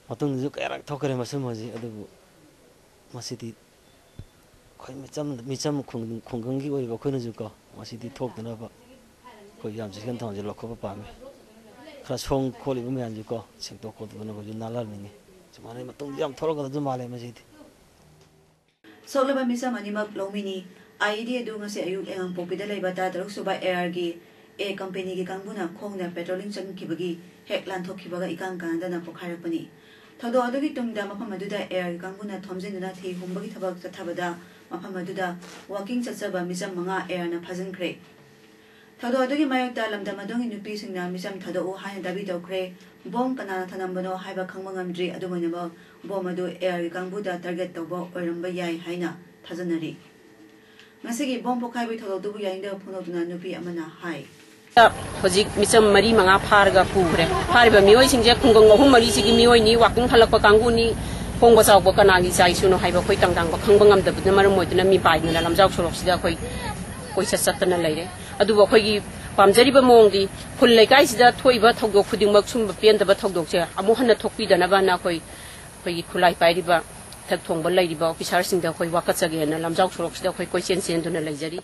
ꯃꯇꯨꯡꯗꯁꯨ ꯀꯌꯥꯔꯛ ꯊꯣꯛꯈ꯭ꯔꯦ ꯃꯁꯨꯝꯕꯁꯤ, ꯑꯗꯨꯕꯨ ꯃꯁꯤꯗꯤ ꯑꯩꯈꯣꯏ ꯃꯤꯆꯝ, ꯃꯤꯆꯝ ꯈꯨꯡ-, ꯈꯨꯡꯒꯪꯒꯤ ꯑꯣꯏꯕ ꯑꯩꯈꯣꯏꯅꯁꯨ ꯀꯣ, ꯃꯁꯤꯗꯤ ꯊꯣꯛꯇꯅꯕ ꯑꯩꯈꯣꯏ ꯌꯥꯝ ꯆꯦꯛꯁꯤꯟ ꯊꯧꯔꯥꯡꯁꯦ ꯂꯧꯈꯠꯄ ꯄꯥꯝꯃꯤ꯫ ꯈꯔ ꯁꯣꯡ ꯈꯣꯠꯂꯤꯕ ꯃꯌꯥꯝꯁꯦ ꯀꯣ, ꯁꯦꯡꯗꯣꯛ ꯈꯣꯠꯇꯣꯛꯇꯅ ꯑꯩꯈꯣꯏꯁꯨ ꯅꯥꯜꯍꯟꯅꯤꯡꯉꯤ꯫ ꯁꯨꯃꯥꯏꯅ ꯃꯇꯨꯡꯗ ꯌꯥꯝ ꯊꯣꯛꯂꯛꯀꯗꯕꯁꯨ ꯃꯥꯜꯂꯦ ꯃꯁꯤꯗꯤ꯫ ꯁꯣꯛꯂꯕ ꯃꯤꯆꯝ ꯑꯅꯤꯃꯛ ꯂꯧꯃꯤꯅꯤ꯫ ꯑꯥꯏꯏꯗꯤ ꯑꯗꯨ ꯉꯁꯤ ꯑꯌꯨꯛ ꯌꯥꯏꯉꯪꯄꯣꯛꯄꯤꯗ ꯂꯩꯕ ꯇꯔꯥꯇꯔꯨꯛ ꯁꯨꯕ ꯑꯦ ꯑꯥꯔꯒꯤ ꯑꯦ ꯀꯝꯄꯦꯅꯤꯒꯤ ꯀꯥꯡꯕꯨꯅ ꯈꯣꯡꯅ ꯄꯦꯇ꯭ꯔꯣꯂꯤꯡ ꯆꯪꯈꯤꯕꯒꯤ ꯍꯦꯛ ꯂꯥꯟꯊꯣꯛꯈꯤꯕꯒ ꯏꯀꯥꯟ ꯀꯥꯟꯅꯗꯅ ꯄꯣꯈꯥꯏꯔꯛꯄꯅꯤ꯫ ꯊꯧꯗꯣꯛ ꯑꯗꯨꯒꯤ ꯇꯨꯡꯗ ꯃꯐꯝ ꯑꯗꯨꯗ ꯑꯦ ꯑꯥꯔꯒꯤ ꯀꯥꯡꯕꯨꯅ ꯊꯣꯝꯖꯤꯟꯗꯨꯅ ꯊꯤ ꯍꯨꯝꯕꯒꯤ ꯊꯕꯛ ꯆꯠꯊꯕꯗ ꯃꯐꯝ ꯑꯗꯨꯗ ꯋꯥꯀꯤꯡ ꯆꯠꯆꯕ ꯃꯤꯆꯝ ꯃꯉꯥ ꯑꯦ ꯑꯥꯔꯅ ꯐꯥꯖꯤꯟꯈ꯭ꯔꯦ꯫ ꯊꯧꯗꯣꯛ ꯑꯗꯨꯒꯤ ꯃꯥꯌꯣꯛꯇ ꯂꯝꯗꯝ ꯑꯗꯨꯒꯤ ꯅꯨꯄꯤꯁꯤꯡꯅ ꯃꯤꯆꯝ ꯊꯥꯗꯣꯛꯎ ꯍꯥꯏꯅ ꯗꯥꯕꯤ ꯇꯧꯈ꯭ꯔꯦ꯫ ꯕꯣꯝ ꯀꯅꯥꯅ ꯊꯅꯝꯕꯅꯣ ꯍꯥꯏꯕ ꯈꯪꯕ ꯉꯝꯗ꯭ꯔꯤ꯫ ꯑꯗꯨꯝ ꯑꯣꯏꯅꯃꯛ, ꯕꯣꯝ ꯑꯗꯨ ꯑꯦ ꯑꯥꯔꯒꯤ ꯀꯥꯡꯕꯨꯗ ꯇꯥꯔꯒꯦꯠ ꯇꯧꯕ ꯑꯣꯏꯔꯝꯕ ꯌꯥꯏ ꯍꯥꯏꯅ ꯊꯥꯖꯅꯔꯤ꯫ ꯉꯁꯤꯒꯤ ꯕꯣꯝ ꯄꯣꯈꯥꯏꯕꯒꯤ ꯊꯧꯗꯣꯛꯇꯨꯕꯨ ꯌꯥꯅꯤꯡꯗꯕ ꯐꯣꯡꯗꯣꯛꯇꯨꯅ ꯅꯨꯄꯤ ꯑꯃꯅ ꯍꯥꯏ꯫ ꯍꯧꯖꯤꯛ ꯃꯤꯆꯝ ꯃꯔꯤ ꯃꯉꯥ ꯐꯥꯔꯒ ꯄꯨꯈ꯭ꯔꯦ꯫ ꯐꯥꯔꯤꯕ ꯃꯤꯑꯣꯏꯁꯤꯡꯁꯦ ꯈꯨꯡꯒꯪ ꯑꯍꯨꯝ ꯃꯔꯤꯁꯤꯒꯤ ꯃꯤꯑꯣꯏꯅꯤ꯫ ꯋꯥꯀꯤꯡ ꯍꯜꯂꯛꯄ ꯀꯥꯡꯕꯨꯅꯤ꯫ ꯍꯣꯡꯕ ꯆꯥꯎꯕ ꯀꯅꯥꯒꯤ ꯏꯆꯥ ꯏꯁꯨꯅꯣ ꯍꯥꯏꯕ ꯑꯩꯈꯣꯏ ꯇꯥꯡ ꯇꯥꯡꯕ ꯈꯪꯕ ꯉꯝꯗꯕꯅ ꯃꯔꯝ ꯑꯣꯏꯗꯨꯅ ꯃꯤꯄꯥꯏꯗꯅ ꯂꯝꯖꯥꯎ ꯁꯣꯔꯣꯛꯁꯤꯗ ꯑꯩꯈꯣꯏ ꯀꯣꯏꯆꯠ ꯆꯠꯇꯅ ꯂꯩꯔꯦ꯫ ꯑꯗꯨꯕꯨ ꯑꯩꯈꯣꯏꯒꯤ ꯄꯥꯝꯖꯔꯤꯕ ꯃꯑꯣꯡꯗꯤ ꯈꯨꯜ ꯂꯩꯀꯥꯏꯁꯤꯗ ꯊꯣꯛꯏꯕ ꯊꯧꯗꯣꯛ ꯈꯨꯗꯤꯡꯃꯛ ꯁꯨꯝꯕ ꯄꯦꯟꯗꯕ ꯊꯧꯗꯣꯛꯁꯦ ꯑꯃꯨꯛ ꯍꯟꯅ ꯊꯣꯛꯄꯤꯗꯅꯕꯅ ꯑꯩꯈꯣꯏ, ꯑꯩꯈꯣꯏꯒꯤ ꯈꯨꯠꯂꯥꯏ ꯄꯥꯏꯔꯤꯕ ꯏꯊꯛ ꯊꯣꯡꯕ ꯂꯩꯔꯤꯕ ꯑꯣꯐꯤꯁꯥꯔꯁꯤꯡꯗ ꯑꯩꯈꯣꯏ ꯋꯥꯀꯠꯆꯒꯦꯅ ꯂꯝꯖꯥꯎ ꯁꯣꯔꯣꯛꯁꯤꯗ ꯑꯩꯈꯣꯏ ꯀꯣꯏꯆꯦꯟ ꯆꯦꯟꯗꯨꯅ ꯂꯩꯖꯔꯤ꯫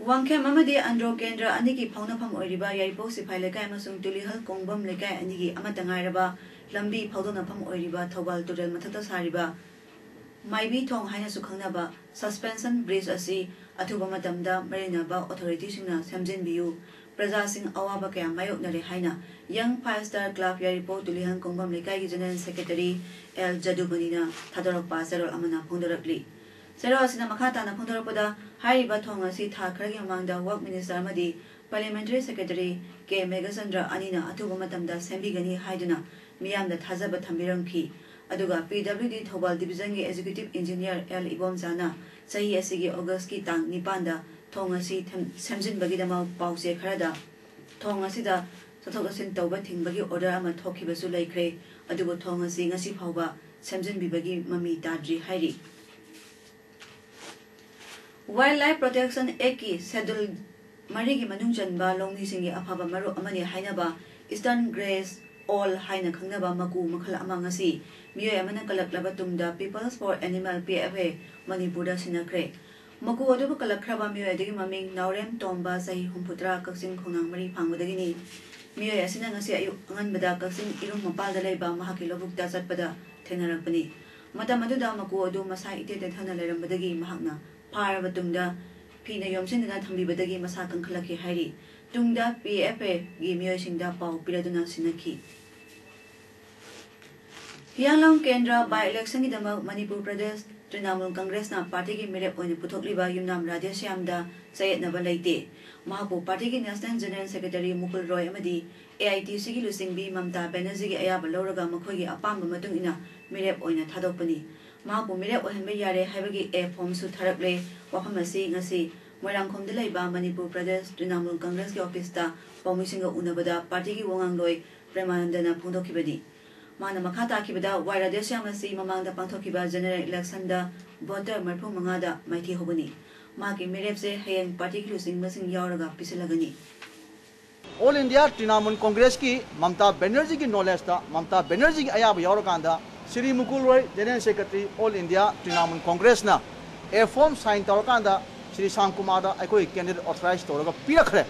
ꯋꯥꯡꯈꯦꯝ ꯑꯃꯗꯤ ꯑꯟꯗ꯭ꯔꯣ ꯀꯦꯟꯗ꯭ꯔ ꯑꯅꯤꯒꯤ ꯐꯥꯎꯅꯐꯝ ꯑꯣꯏꯔꯤꯕ ꯌꯥꯏꯔꯤꯄꯣꯛ ꯁꯤꯐꯥꯏ ꯂꯩꯀꯥꯏ ꯑꯃꯁꯨꯡ ꯇꯨꯂꯤꯍꯜ ꯀꯣꯡꯕꯝ ꯂꯩꯀꯥꯏ ꯑꯅꯤꯒꯤ ꯑꯃꯠꯇ ꯉꯥꯏꯔꯕ ꯂꯝꯕꯤ ꯐꯥꯎꯗꯣꯛꯅꯐꯝ ꯑꯣꯏꯔꯤꯕ ꯊꯧꯕꯥꯜ ꯇꯨꯔꯦꯜ ꯃꯊꯛꯇ ꯁꯥꯔꯤꯕ ꯃꯥꯏꯕꯤ ꯊꯣꯡ ꯍꯥꯏꯅꯁꯨ ꯈꯪꯅꯕ ꯁꯁꯄꯦꯟꯁꯟ ꯕ꯭ꯔꯤꯖ ꯑꯁꯤ ꯑꯊꯨꯕ ꯃꯇꯝꯗ ꯃꯔꯤꯅꯕ ꯑꯣꯊꯣꯔꯤꯇꯤꯁꯤꯡꯅ ꯁꯦꯝꯖꯤꯟꯕꯤꯌꯨ, ꯄ꯭ꯔꯖꯥꯁꯤꯡ ꯑꯋꯥꯕ ꯀꯌꯥ ꯃꯥꯌꯣꯛꯅꯔꯦ ꯍꯥꯏꯅ ꯌꯪ ꯐꯥꯏꯚ ꯁ꯭ꯇꯥꯔ ꯀ꯭ꯂꯕ ꯌꯥꯏꯔꯤꯄꯣꯛ ꯇꯨꯂꯤꯍꯜ ꯀꯣꯡꯕꯝ ꯂꯩꯀꯥꯏꯒꯤ ꯖꯦꯅꯔꯦꯜ ꯁꯦꯀ꯭ꯔꯦꯇꯔꯤ ꯑꯦꯜ ꯖꯗꯨꯃꯅꯤꯅ ꯊꯥꯗꯣꯔꯛꯄ ꯆꯦꯔꯣꯜ ꯑꯃꯅ ꯐꯣꯡꯗꯣꯔꯛꯂꯤ꯫ ꯆꯦꯔꯣꯜ ꯑꯁꯤꯅ ꯃꯈꯥ ꯇꯥꯅ ꯐꯣꯡꯗꯣꯔꯛꯄꯗ, ꯍꯥꯏꯔꯤꯕ ꯊꯣꯡ ꯑꯁꯤ ꯊꯥ ꯈꯔꯒꯤ ꯃꯃꯥꯡꯗ ꯋꯥꯔꯛ ꯃꯤꯅꯤꯁꯇꯔ ꯑꯃꯗꯤ ꯄꯥꯔꯂꯤꯌꯥꯃꯦꯟꯇꯔꯤ ꯁꯦꯀ꯭ꯔꯦꯇꯔꯤ ꯀꯦ ꯃꯦꯘꯆꯟꯗ꯭ꯔ ꯑꯅꯤꯅ ꯑꯊꯨꯕ ꯃꯇꯝꯗ ꯁꯦꯝꯕꯤꯒꯅꯤ ꯍꯥꯏꯗꯨꯅ ꯃꯤꯌꯥꯝꯗ ꯊꯥꯖꯕ ꯊꯝꯕꯤꯔꯝꯈꯤ꯫ ꯑꯗꯨꯒ ꯄꯤ ꯗꯕ꯭ꯂꯤꯎ ꯗꯤ ꯊꯧꯕꯥꯜ ꯗꯤꯕꯤꯖꯟꯒꯤ ꯑꯦꯛꯖꯤꯀ꯭ꯌꯨꯇꯤꯚ ꯏꯟꯖꯤꯅꯤꯌꯔ ꯑꯦꯜ ꯏꯕꯣꯝꯆꯥꯅ ꯆꯍꯤ ꯑꯁꯤꯒꯤ ꯑꯣꯒꯁꯀꯤ ꯇꯥꯡ ꯅꯤꯄꯥꯟꯗ ꯊꯣꯡ ꯑꯁꯤ ꯊꯦꯝ-, ꯁꯦꯝꯖꯤꯟꯕꯒꯤꯗꯃꯛ ꯄꯥꯎꯆꯦ ꯈꯔꯗ ꯊꯣꯡ ꯑꯁꯤꯗ ꯆꯠꯊꯣꯛ ꯆꯠꯁꯤꯟ ꯇꯧꯕ ꯊꯤꯡꯕꯒꯤ ꯑꯣꯔꯗꯔ ꯑꯃ ꯊꯣꯛꯈꯤꯕꯁꯨ ꯂꯩꯈ꯭ꯔꯦ꯫ ꯑꯗꯨꯕꯨ ꯊꯣꯡ ꯑꯁꯤ ꯉꯁꯤ ꯐꯥꯎꯕ ꯁꯦꯝꯖꯤꯟꯕꯤꯕꯒꯤ ꯃꯃꯤ ꯇꯥꯗ꯭ꯔꯤ ꯍꯥꯏꯔꯤ꯫ ꯋꯥꯏꯜꯗ ꯂꯥꯏꯐ ꯄ꯭ꯔꯣꯇꯦꯛꯁꯟ ꯑꯦꯛꯀꯤ ꯁꯦꯗꯨꯜ ꯃꯔꯤꯒꯤ ꯃꯅꯨꯡ ꯆꯟꯕ ꯂꯧꯃꯤꯁꯤꯡꯒꯤ ꯑꯐꯕ ꯃꯔꯨꯞ ꯑꯃꯅꯤ ꯍꯥꯏꯅꯕ ꯏꯁꯇꯔꯟ ꯒ꯭ꯔꯦꯁ ꯑꯣꯜ ꯍꯥꯏꯅ ꯈꯪꯅꯕ ꯃꯀꯨ ꯃꯈꯜ ꯑꯃ ꯉꯁꯤ ꯃꯤꯑꯣꯏ ꯑꯃꯅ ꯀꯜꯂꯛꯂꯕ ꯇꯨꯡꯗ People's for Animal, P F A, ꯃꯅꯤꯄꯨꯔꯗ ꯁꯤꯟꯅꯈ꯭ꯔꯦ꯫ ꯃꯀꯨ ꯑꯗꯨꯕꯨ ꯀꯜꯂꯛꯈ꯭ꯔꯕ ꯃꯤꯑꯣꯏ ꯑꯗꯨꯒꯤ ꯃꯃꯤꯡ ꯅꯥꯎꯔꯦꯝ ꯇꯣꯝꯕ, ꯆꯍꯤ ꯍꯨꯝꯐꯨꯇꯔꯥ, ꯀꯛꯆꯤꯡ ꯈꯣꯡꯅꯥꯡ ꯃꯔꯤ ꯐꯥꯡꯕꯗꯒꯤꯅꯤ꯫ ꯃꯤꯑꯣꯏ ꯑꯁꯤꯅ ꯉꯁꯤ ꯑꯌꯨꯛ ꯑꯉꯟꯕꯗ ꯀꯛꯆꯤꯡ ꯏꯔꯨꯝ ꯃꯄꯥꯜꯗ ꯂꯩꯕ ꯃꯍꯥꯛꯀꯤ ꯂꯧꯕꯨꯛꯇ ꯆꯠꯄꯗ ꯊꯦꯡꯅꯔꯛꯄꯅꯤ꯫ ꯃꯇꯝ ꯑꯗꯨꯗ ꯃꯀꯨ ꯑꯗꯨ ꯃꯁꯥ ꯏꯇꯦꯛ ꯇꯦꯛꯊꯅ ꯂꯩꯔꯝꯕꯗꯒꯤ ꯃꯍꯥꯛꯅ ꯐꯥꯔꯕ ꯇꯨꯡꯗ ꯐꯤꯅ ꯌꯣꯝꯁꯤꯟꯗꯨꯅ ꯊꯝꯕꯤꯕꯗꯒꯤ ꯃꯁꯥ ꯀꯟꯈꯠꯂꯛꯈꯤ ꯍꯥꯏꯔꯤ꯫ ꯇꯨꯡꯗ P F A ꯒꯤ ꯃꯤꯑꯣꯏꯁꯤꯡꯗ ꯄꯥꯎ ꯄꯤꯔꯗꯨꯅ ꯁꯤꯟꯅꯈꯤ꯫ ꯍꯤꯌꯥꯡꯂꯝ ꯀꯦꯟꯗ꯭ꯔ by election ꯒꯤꯗꯃꯛ ꯃꯅꯤꯄꯨꯔ ꯄ꯭ꯔꯗꯦꯁ ꯇ꯭ꯔꯤꯅꯥꯃꯨꯜ ꯀꯪꯒ꯭ꯔꯦꯁꯅ ꯄꯥꯔꯇꯤꯒꯤ ꯃꯤꯔꯦꯞ ꯑꯣꯏꯅ ꯄꯨꯊꯣꯛꯂꯤꯕ ꯌꯨꯝꯅꯥꯝ ꯔꯥꯙꯦꯁ꯭ꯌꯥꯝꯗ ꯆꯌꯦꯠꯅꯕ ꯂꯩꯇꯦ꯫ ꯃꯍꯥꯛꯄꯨ ꯄꯥꯔꯇꯤꯒꯤ National General Secretary ꯃꯨꯀꯨꯜ ꯔꯣꯏ ꯑꯃꯗꯤ A I T C ꯒꯤ ꯂꯨꯆꯤꯡꯕꯤ ꯃꯝꯇꯥ ꯕꯦꯅꯔꯖꯤꯒꯤ ꯑꯌꯥꯕ ꯂꯧꯔꯒ ꯃꯈꯣꯏꯒꯤ ꯑꯄꯥꯝꯕ ꯃꯇꯨꯡ ꯏꯟꯅ ꯃꯤꯔꯦꯞ ꯑꯣꯏꯅ ꯊꯥꯗꯣꯛꯄꯅꯤ꯫ ꯃꯍꯥꯛꯄꯨ ꯃꯤꯔꯦꯞ ꯑꯣꯏꯍꯟꯕ ꯌꯥꯔꯦ ꯍꯥꯏꯕꯒꯤ A form ꯁꯨ ꯊꯥꯔꯛꯂꯦ꯫ ꯋꯥꯐꯝ ꯑꯁꯤ ꯉꯁꯤ ꯃꯣꯏꯔꯥꯡꯈꯣꯝꯗ ꯂꯩꯕ ꯃꯅꯤꯄꯨꯔ ꯄ꯭ꯔꯗꯦꯁ ꯇ꯭ꯔꯤꯅꯥꯃꯨꯜ ꯀꯪꯒ꯭ꯔꯦꯁꯀꯤ ꯑꯣꯐꯤꯁꯇ ꯄꯥꯎꯃꯤꯁꯤꯡꯒ ꯎꯅꯕꯗ ꯄꯥꯔꯇꯤꯒꯤ ꯋꯥꯉꯥꯡꯂꯣꯏ ꯄ꯭ꯔꯦꯃꯥꯅꯟꯗꯅ ꯐꯣꯡꯗꯣꯛꯈꯤꯕꯅꯤ꯫ ꯃꯥꯅ ꯃꯈꯥ ꯇꯥꯈꯤꯕꯗ, ꯋꯥꯏ ꯔꯥꯙꯦꯁ꯭ꯌꯥꯝ ꯑꯁꯤ ꯃꯃꯥꯡꯗ ꯄꯥꯡꯊꯣꯛꯈꯤꯕ general election ꯗ voter ꯃꯔꯤꯐꯨ ꯃꯉꯥꯗ ꯃꯥꯏꯊꯤꯍꯧꯕꯅꯤ꯫ ꯃꯍꯥꯛꯀꯤ ꯃꯤꯔꯦꯞꯁꯦ ꯍꯌꯦꯡ ꯄꯥꯔꯇꯤꯒꯤ ꯂꯨꯆꯤꯡꯕꯁꯤꯡ ꯌꯥꯎꯔꯒ ꯄꯤꯁꯤꯜꯂꯒꯅꯤ꯫ All India Trinamool Congress ꯀꯤ ꯃꯝꯇꯥ ꯕꯦꯅꯔꯖꯤꯒꯤ knowledge ꯇ, ꯃꯝꯇꯥ ꯕꯦꯅꯔꯖꯤꯒꯤ ꯑꯌꯥꯕ ꯌꯥꯎꯔꯀꯥꯟꯗ, ꯁ꯭ꯔꯤ ꯃꯨꯀꯨꯜ ꯔꯣꯏ, General Secretary, All India Trinamool Congress ꯅ A form sign ꯇꯧꯔꯀꯥꯟꯗ, ꯁ꯭ꯔꯤ ꯁ꯭ꯌꯥꯝ ꯀꯨꯃꯥꯔꯗ ꯑꯩꯈꯣꯏ candidate authorize ꯇꯧꯔꯒ ꯄꯤꯔꯛꯈ꯭ꯔꯦ꯫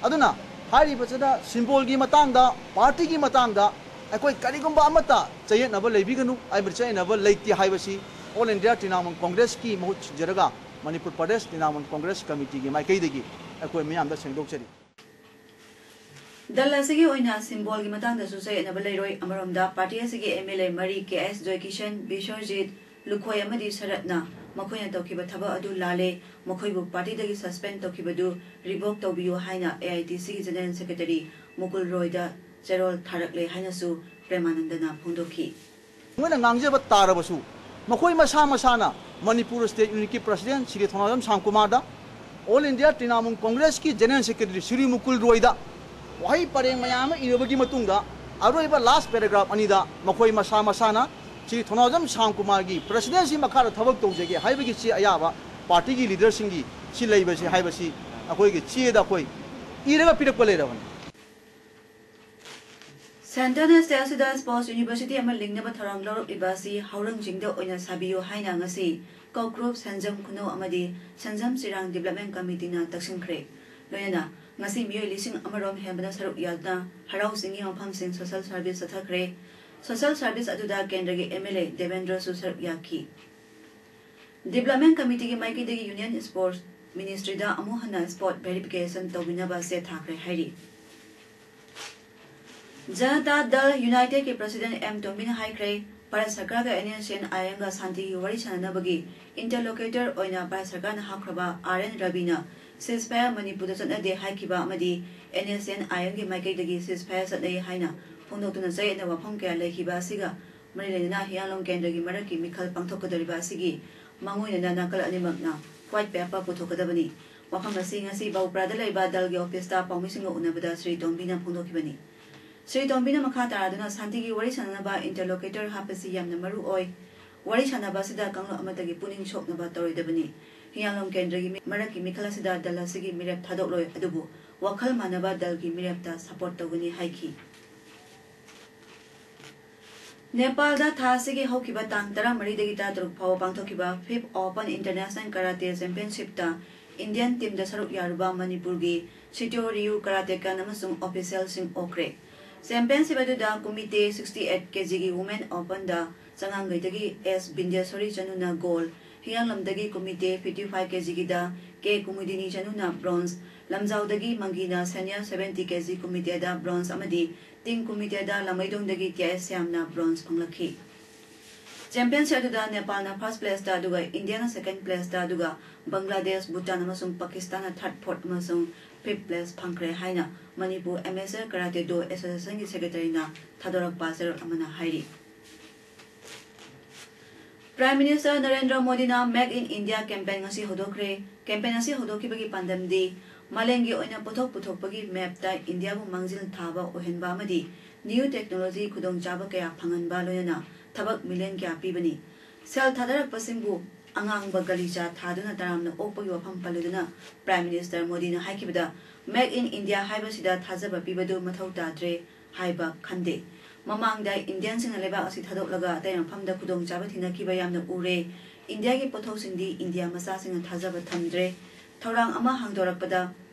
ꯑꯗꯨꯅ ꯍꯥꯏꯔꯤꯕꯁꯤꯗ symbol ꯒꯤ ꯃꯇꯥꯡꯗ, party ꯒꯤ ꯃꯇꯥꯡꯗ ꯑꯩꯈꯣꯏ ꯀꯔꯤꯒꯨꯝꯕ ꯑꯃꯠꯇ ꯆꯌꯦꯠꯅꯕ ꯂꯩꯕꯤꯒꯅꯨ, ꯍꯥꯏꯕꯗꯤ ꯆꯌꯦꯠꯅꯕ ꯂꯩꯇꯦ ꯍꯥꯏꯕꯁꯤ All India Trinamool Congress ꯀꯤ ꯃꯍꯨꯠ ꯁꯤꯟꯖꯔꯒ ꯃꯅꯤꯄꯨꯔ ꯄ꯭ꯔꯗꯦꯁ ꯇ꯭ꯔꯤꯅꯥꯃꯨꯜ ꯀꯪꯒ꯭ꯔꯦꯁ ꯀꯃꯤꯇꯤꯒꯤ ꯃꯥꯏꯀꯩꯗꯒꯤ ꯑꯩꯈꯣꯏ ꯃꯤꯌꯥꯝꯗ ꯁꯦꯡꯗꯣꯛꯆꯔꯤ꯫ ꯗꯜ ꯑꯁꯤꯒꯤ ꯑꯣꯏꯅ symbol ꯒꯤ ꯃꯇꯥꯡꯗꯁꯨ ꯆꯌꯦꯠꯅꯕ ꯂꯩꯔꯣꯏ꯫ ꯑꯃꯔꯣꯝꯗ, ꯄꯥꯔꯇꯤ ꯑꯁꯤꯒꯤ M L A ꯃꯔꯤ, ꯀꯦ ꯑꯦꯁ ꯖꯣꯏꯀꯤꯁꯟ, ꯕꯤꯁ꯭ꯋꯔꯖꯤꯠ, ꯂꯨꯈꯣꯏ ꯑꯃꯗꯤ ꯁꯔꯠꯅ ꯃꯈꯣꯏꯅ ꯇꯧꯈꯤꯕ ꯊꯕꯛ ꯑꯗꯨ ꯂꯥꯜꯂꯦ, ꯃꯈꯣꯏꯕꯨ ꯄꯥꯔꯇꯤꯗꯒꯤ suspend ꯇꯧꯈꯤꯕꯗꯨ revoke ꯇꯧꯕꯤꯌꯨ ꯍꯥꯏꯅ A I T C ꯒꯤ General Secretary ꯃꯨꯀꯨꯜ ꯔꯣꯏꯗ ꯆꯦꯔꯣꯜ ꯊꯥꯔꯛꯂꯦ ꯍꯥꯏꯅꯁꯨ ꯄ꯭ꯔꯦꯃꯥꯅꯟꯗꯅ ꯐꯣꯡꯗꯣꯛꯈꯤ꯫ ꯃꯣꯏꯅ ꯉꯥꯡꯖꯕ ꯇꯥꯔꯕꯁꯨ, ꯃꯈꯣꯏ ꯃꯁꯥ ꯃꯁꯥꯅ ꯃꯅꯤꯄꯨꯔ State Unit ꯀꯤ President Shri ꯊꯧꯅꯥꯖꯝ Shyam ꯀꯨꯃꯥꯔꯗ, All India Trinamool Congress ꯀꯤ General Secretary ꯁ꯭ꯔꯤ ꯃꯨꯀꯨꯜ ꯔꯣꯏꯗ ꯋꯥꯍꯩ ꯄꯔꯦꯡ ꯃꯌꯥꯝ ꯑꯃ ꯏꯔꯕꯒꯤ ꯃꯇꯨꯡꯗ, ꯑꯔꯣꯏꯕ last paragraph ꯑꯅꯤꯗ ꯃꯈꯣꯏ ꯃꯁꯥ ꯃꯁꯥꯅ ꯁ꯭ꯔꯤ ꯊꯧꯅꯥꯖꯝ ꯁ꯭ꯌꯥꯝ ꯀꯨꯃꯥꯔꯒꯤ presidency ꯃꯈꯥꯗ ꯊꯕꯛ ꯇꯧꯖꯒꯦ ꯍꯥꯏꯕꯒꯤ ꯆꯦ ꯑꯌꯥꯕ, ꯄꯥꯔꯇꯤꯒꯤ leader ꯁꯤꯡꯒꯤ ꯁꯤ ꯂꯩꯕꯁꯤ ꯍꯥꯏꯕꯁꯤ ꯑꯩꯈꯣꯏꯒꯤ ꯆꯦꯗ ꯑꯩꯈꯣꯏ ꯏꯔꯒ ꯄꯤꯔꯛꯄ ꯂꯩꯔꯕꯅꯤ꯫ ꯁꯦꯟꯇꯔꯅ ꯁ꯭ꯇꯦꯠ ꯑꯁꯤꯗ ꯁ꯭ꯄꯣꯔꯠꯁ ꯌꯨꯅꯤꯚꯔꯁꯤꯇꯤ ꯑꯃ ꯂꯤꯡꯅꯕ ꯊꯧꯔꯥꯡ ꯂꯧꯔꯛꯂꯤꯕ ꯑꯁꯤ ꯍꯧꯔꯪꯁꯤꯡꯗ ꯑꯣꯏꯅ ꯁꯥꯕꯤꯌꯨ ꯍꯥꯏꯅ ꯉꯁꯤ ꯀꯧꯀ꯭ꯔꯨꯞ, ꯁꯦꯟꯖꯝ ꯈꯨꯅꯧ ꯑꯃꯗꯤ ꯁꯦꯟꯖꯝ ꯆꯤꯔꯥꯡ ꯗꯤꯕ꯭ꯂꯞꯃꯦꯟ ꯀꯃꯤꯇꯤꯅ ꯇꯛꯁꯤꯟꯈ꯭ꯔꯦ꯫ ꯂꯣꯏꯅꯅ ꯉꯁꯤ ꯃꯤꯑꯣꯏ ꯂꯤꯁꯤꯡ ꯑꯃꯔꯣꯝ ꯍꯦꯟꯕꯅ ꯁꯔꯨꯛ ꯌꯥꯗꯨꯅ ꯍꯔꯥꯎ ꯆꯤꯡꯒꯤ ꯃꯐꯝꯁꯤꯡ ꯁꯣꯁꯦꯜ ꯁꯔꯚꯤꯁ ꯆꯠꯊꯈ꯭ꯔꯦ꯫ ꯁꯣꯁꯦꯜ ꯁꯔꯚꯤꯁ ꯑꯗꯨꯗ ꯀꯦꯟꯗ꯭ꯔꯒꯤ ꯑꯦꯝ ꯑꯦꯜ ꯑꯦ ꯗꯦꯕꯦꯟꯗ꯭ꯔꯁꯨ ꯁꯔꯨꯛ ꯌꯥꯈꯤ꯫ ꯗꯤꯕ꯭ꯂꯞꯃꯦꯟ ꯀꯃꯤꯇꯤꯒꯤ ꯃꯥꯏꯀꯩꯗꯒꯤ ꯌꯨꯅꯤꯌꯟ ꯁ꯭ꯄꯣꯔꯠꯁ ꯃꯤꯅꯤꯁꯇ꯭ꯔꯤꯗ ꯑꯃꯨꯛ ꯍꯟꯅ ꯁ꯭ꯄꯣꯔꯠ ꯚꯦꯔꯤꯐꯤꯀꯦꯁꯟ ꯇꯧꯕꯤꯅꯕ ꯆꯦ ꯊꯥꯈ꯭ꯔꯦ ꯍꯥꯏꯔꯤ꯫ ꯖꯅꯇꯥ ꯗꯜ ꯌꯨꯅꯥꯏꯇꯦꯗꯀꯤ ꯄ꯭ꯔꯁꯤꯗꯦꯟ ꯑꯦꯝ ꯇꯣꯝꯕꯤꯅ ꯍꯥꯏꯈ꯭ꯔꯦ, ꯚꯥꯔꯠ ꯁꯔꯀꯥꯔꯒ ꯑꯦꯟ ꯑꯦꯁ ꯑꯦꯟ ꯑꯥꯏ ꯑꯦꯝꯒ ꯁꯥꯟꯇꯤꯒꯤ ꯋꯥꯔꯤ ꯁꯥꯟꯅꯅꯕꯒꯤ ꯏꯟꯇꯔꯂꯣꯀꯦꯇꯔ ꯑꯣꯏꯅ ꯚꯥꯔꯠ ꯁꯔꯀꯥꯔꯅ ꯍꯥꯞꯈ꯭ꯔꯕ ꯑꯥꯔ ꯑꯦꯟ ꯔꯕꯤꯅ ceasefire ꯃꯅꯤꯄꯨꯔꯗ ꯆꯠꯅꯗꯦ ꯍꯥꯏꯈꯤꯕ ꯑꯃꯗꯤ ꯑꯦꯟ ꯑꯦꯁ ꯑꯦꯟ ꯑꯥꯏ ꯑꯦꯝꯒꯤ ꯃꯥꯏꯀꯩꯗꯒꯤ ceasefire ꯆꯠꯅꯩ ꯍꯥꯏꯅ ꯐꯣꯡꯗꯣꯛꯇꯨꯅ ꯆꯌꯦꯠꯅꯕ ꯋꯥꯐꯝ ꯀꯌꯥ ꯂꯩꯈꯤꯕ ꯑꯁꯤꯒ ꯃꯔꯤ ꯂꯩꯅꯅ ꯍꯤꯌꯥꯡꯂꯝ ꯀꯦꯟꯗ꯭ꯔꯒꯤ ꯃꯔꯛꯀꯤ ꯃꯤꯈꯜ ꯄꯥꯡꯊꯣꯛꯀꯗꯧꯔꯤꯕ ꯑꯁꯤꯒꯤ ꯃꯥꯡꯑꯣꯏꯅꯅ ꯅꯥꯀꯜ ꯑꯅꯤꯃꯛꯅ white paper ꯄꯨꯊꯣꯛꯀꯗꯕꯅꯤ꯫ ꯋꯥꯐꯝ ꯑꯁꯤ ꯉꯁꯤ ꯕꯧꯄ꯭ꯔꯥꯗ ꯂꯩꯕ ꯗꯜꯒꯤ ꯑꯣꯐꯤꯁꯇ ꯄꯥꯎꯃꯤꯁꯤꯡꯒ ꯎꯅꯕꯗ ꯁ꯭ꯔꯤ ꯇꯣꯝꯕꯤꯅ ꯐꯣꯡꯗꯣꯛꯈꯤꯕꯅꯤ꯫ ꯁ꯭ꯔꯤ ꯇꯣꯝꯕꯤꯅ ꯃꯈꯥ ꯇꯥꯔꯗꯨꯅ ꯁꯥꯟꯇꯤꯒꯤ ꯋꯥꯔꯤ ꯁꯥꯟꯅꯅꯕ interlocutor ꯍꯥꯞꯄꯁꯤ ꯌꯥꯝꯅ ꯃꯔꯨ ꯑꯣꯏ꯫ ꯋꯥꯔꯤ ꯁꯥꯟꯅꯕ ꯑꯁꯤꯗ ꯀꯥꯡꯂꯨꯞ ꯑꯃꯠꯇꯒꯤ ꯄꯨꯛꯅꯤꯡ ꯁꯣꯛꯅꯕ ꯇꯧꯔꯣꯏꯗꯕꯅꯤ꯫ ꯍꯤꯌꯥꯡꯂꯝ ꯀꯦꯟꯗ꯭ꯔꯒꯤ ꯃꯤ-, ꯃꯔꯛꯀꯤ ꯃꯤꯈꯜ ꯑꯁꯤꯗ ꯗꯜ ꯑꯁꯤꯒꯤ ꯃꯤꯔꯦꯞ ꯊꯥꯗꯣꯛꯂꯣꯏ, ꯑꯗꯨꯕꯨ ꯋꯥꯈꯜ ꯃꯥꯟꯅꯕ ꯗꯜꯒꯤ ꯃꯤꯔꯦꯞꯇ support ꯇꯧꯒꯅꯤ ꯍꯥꯏꯈꯤ꯫ ꯅꯦꯄꯥꯜꯗ ꯊꯥ ꯑꯁꯤꯒꯤ ꯍꯧꯈꯤꯕ ꯇꯥꯡ ꯇꯔꯥꯃꯔꯤꯗꯒꯤ ꯇꯔꯥꯇꯔꯨꯛ ꯐꯥꯎꯕ ꯄꯥꯡꯊꯣꯛꯈꯤꯕ fifth Open International Karate Championshipꯇ Indian teamꯗ ꯁꯔꯨꯛ ꯌꯥꯔꯨꯕ ꯃꯅꯤꯄꯨꯔꯒꯤ ꯁꯤꯇꯣ ꯔꯤꯌꯨ ꯀꯔꯥꯇꯦꯀꯥꯟ ꯑꯃꯁꯨꯡ officialꯁꯤꯡ ꯑꯣꯛꯈ꯭ꯔꯦ꯫ Championship ꯑꯗꯨꯗ ꯀꯨꯃꯤꯇꯦ sixty eight kgꯒꯤ Women Openꯗ ꯆꯉꯥꯡꯒꯩꯗꯒꯤ ꯑꯦꯁ ꯕꯤꯟꯗ꯭ꯌꯦꯁꯣꯔꯤ ꯆꯅꯨꯅ gold, ꯍꯤꯌꯥꯡꯂꯝꯗꯒꯤ ꯀꯨꯃꯤꯇꯦ fifty five kgꯒꯤꯗ ꯀꯦ ꯀꯨꯃꯨꯗꯤꯅꯤ ꯆꯅꯨꯅ bronze, ꯂꯝꯖꯥꯎꯗꯒꯤ ꯃꯪꯒꯤꯅ senior seventy kg ꯀꯨꯃꯤꯇꯦꯗ bronze ꯑꯃꯗꯤ team ꯀꯨꯃꯤꯇꯦꯗ ꯂꯥꯃꯩꯗꯣꯡꯗꯒꯤ ꯇꯤ ꯑꯥꯏ ꯁ꯭ꯌꯥꯝꯅ bronze ꯐꯪꯂꯛꯈꯤ꯫ Championship ꯑꯗꯨꯗ ꯅꯦꯄꯥꯜꯅ first placeꯇ, ꯑꯗꯨꯒ ꯏꯟꯗꯤꯌꯥꯅ second placeꯇ, ꯑꯗꯨꯒ ꯕꯪꯒ꯭ꯂꯥꯗꯦꯁ, ꯚꯨꯇꯥꯟ ꯑꯃꯁꯨꯡ ꯄꯥꯀꯤꯁꯇꯥꯟꯅ third, fourth ꯑꯃꯁꯨꯡ fifth place ꯐꯪꯈ꯭ꯔꯦ ꯍꯥꯏꯅ ꯃꯅꯤꯄꯨꯔ Amateur Karate Do Associationꯒꯤ secretaryꯅ ꯊꯥꯗꯣꯔꯛꯄ ꯆꯦꯔꯣꯜ ꯑꯃꯅ ꯍꯥꯏꯔꯤ꯫ Prime Minister ꯅꯔꯦꯟꯗ꯭ꯔ ꯃꯣꯗꯤꯅ Make in India campaign ꯉꯁꯤ ꯍꯧꯗꯣꯛꯈ꯭ꯔꯦ꯫ Campaign ꯑꯁꯤ ꯍꯧꯗꯣꯛꯈꯤꯕꯒꯤ ꯄꯥꯟꯗꯝꯗꯤ ꯃꯥꯂꯦꯝꯒꯤ ꯑꯣꯏꯅ ꯄꯣꯠꯊꯣꯛ ꯄꯨꯊꯣꯛꯄꯒꯤ mapꯇ ꯏꯟꯗꯤꯌꯥꯕꯨ ꯃꯥꯡꯖꯤꯜ ꯊꯥꯕ ꯑꯣꯏꯍꯟꯕ ꯑꯃꯗꯤ new technology ꯈꯨꯗꯣꯡꯆꯥꯕ ꯀꯌꯥ ꯐꯪꯍꯟꯕ, ꯂꯣꯏꯅꯅ ꯊꯕꯛ million ꯀꯌꯥ ꯄꯤꯕꯅꯤ꯫ ꯁꯦꯜ ꯊꯥꯗꯔꯛꯄꯁꯤꯡꯕꯨ ꯑꯉꯥꯡꯕ ꯒꯂꯤꯆꯥ ꯊꯥꯗꯨꯅ ꯇꯔꯥꯝꯅ ꯑꯣꯛꯄꯒꯤ ꯋꯥꯐꯝ ꯄꯜꯂꯗꯨꯅ Prime Minister ꯃꯣꯗꯤꯅ ꯍꯥꯏꯈꯤꯕꯗ, Make in India ꯍꯥꯏꯕꯁꯤꯗ ꯊꯥꯖꯕ ꯄꯤꯕꯗꯨ ꯃꯊꯧ ꯇꯥꯗ꯭ꯔꯦ꯫ ꯍꯥꯏꯕ ꯈꯟꯗꯦ꯫ ꯃꯃꯥꯡꯗ ꯏꯟꯗꯤꯌꯟꯁꯤꯡꯅ ꯂꯩꯕꯥꯛ ꯑꯁꯤ ꯊꯥꯗꯣꯛꯂꯒ ꯑꯇꯩ ꯃꯐꯝꯗ ꯈꯨꯗꯣꯡꯆꯥꯕ ꯊꯤꯅꯈꯤꯕ ꯌꯥꯝꯅ ꯎꯔꯦ꯫ ꯏꯟꯗꯤꯌꯥꯒꯤ ꯄꯣꯠꯊꯣꯛꯁꯤꯡꯗꯤ ꯏꯟꯗꯤꯌꯥ ꯃꯆꯥꯁꯤꯡꯅ ꯊꯥꯖꯕ ꯊꯝꯗ꯭ꯔꯦ꯫ ꯊꯧꯔꯥꯡ ꯑꯃ ꯍꯥꯡꯗꯣꯔꯛꯄꯗ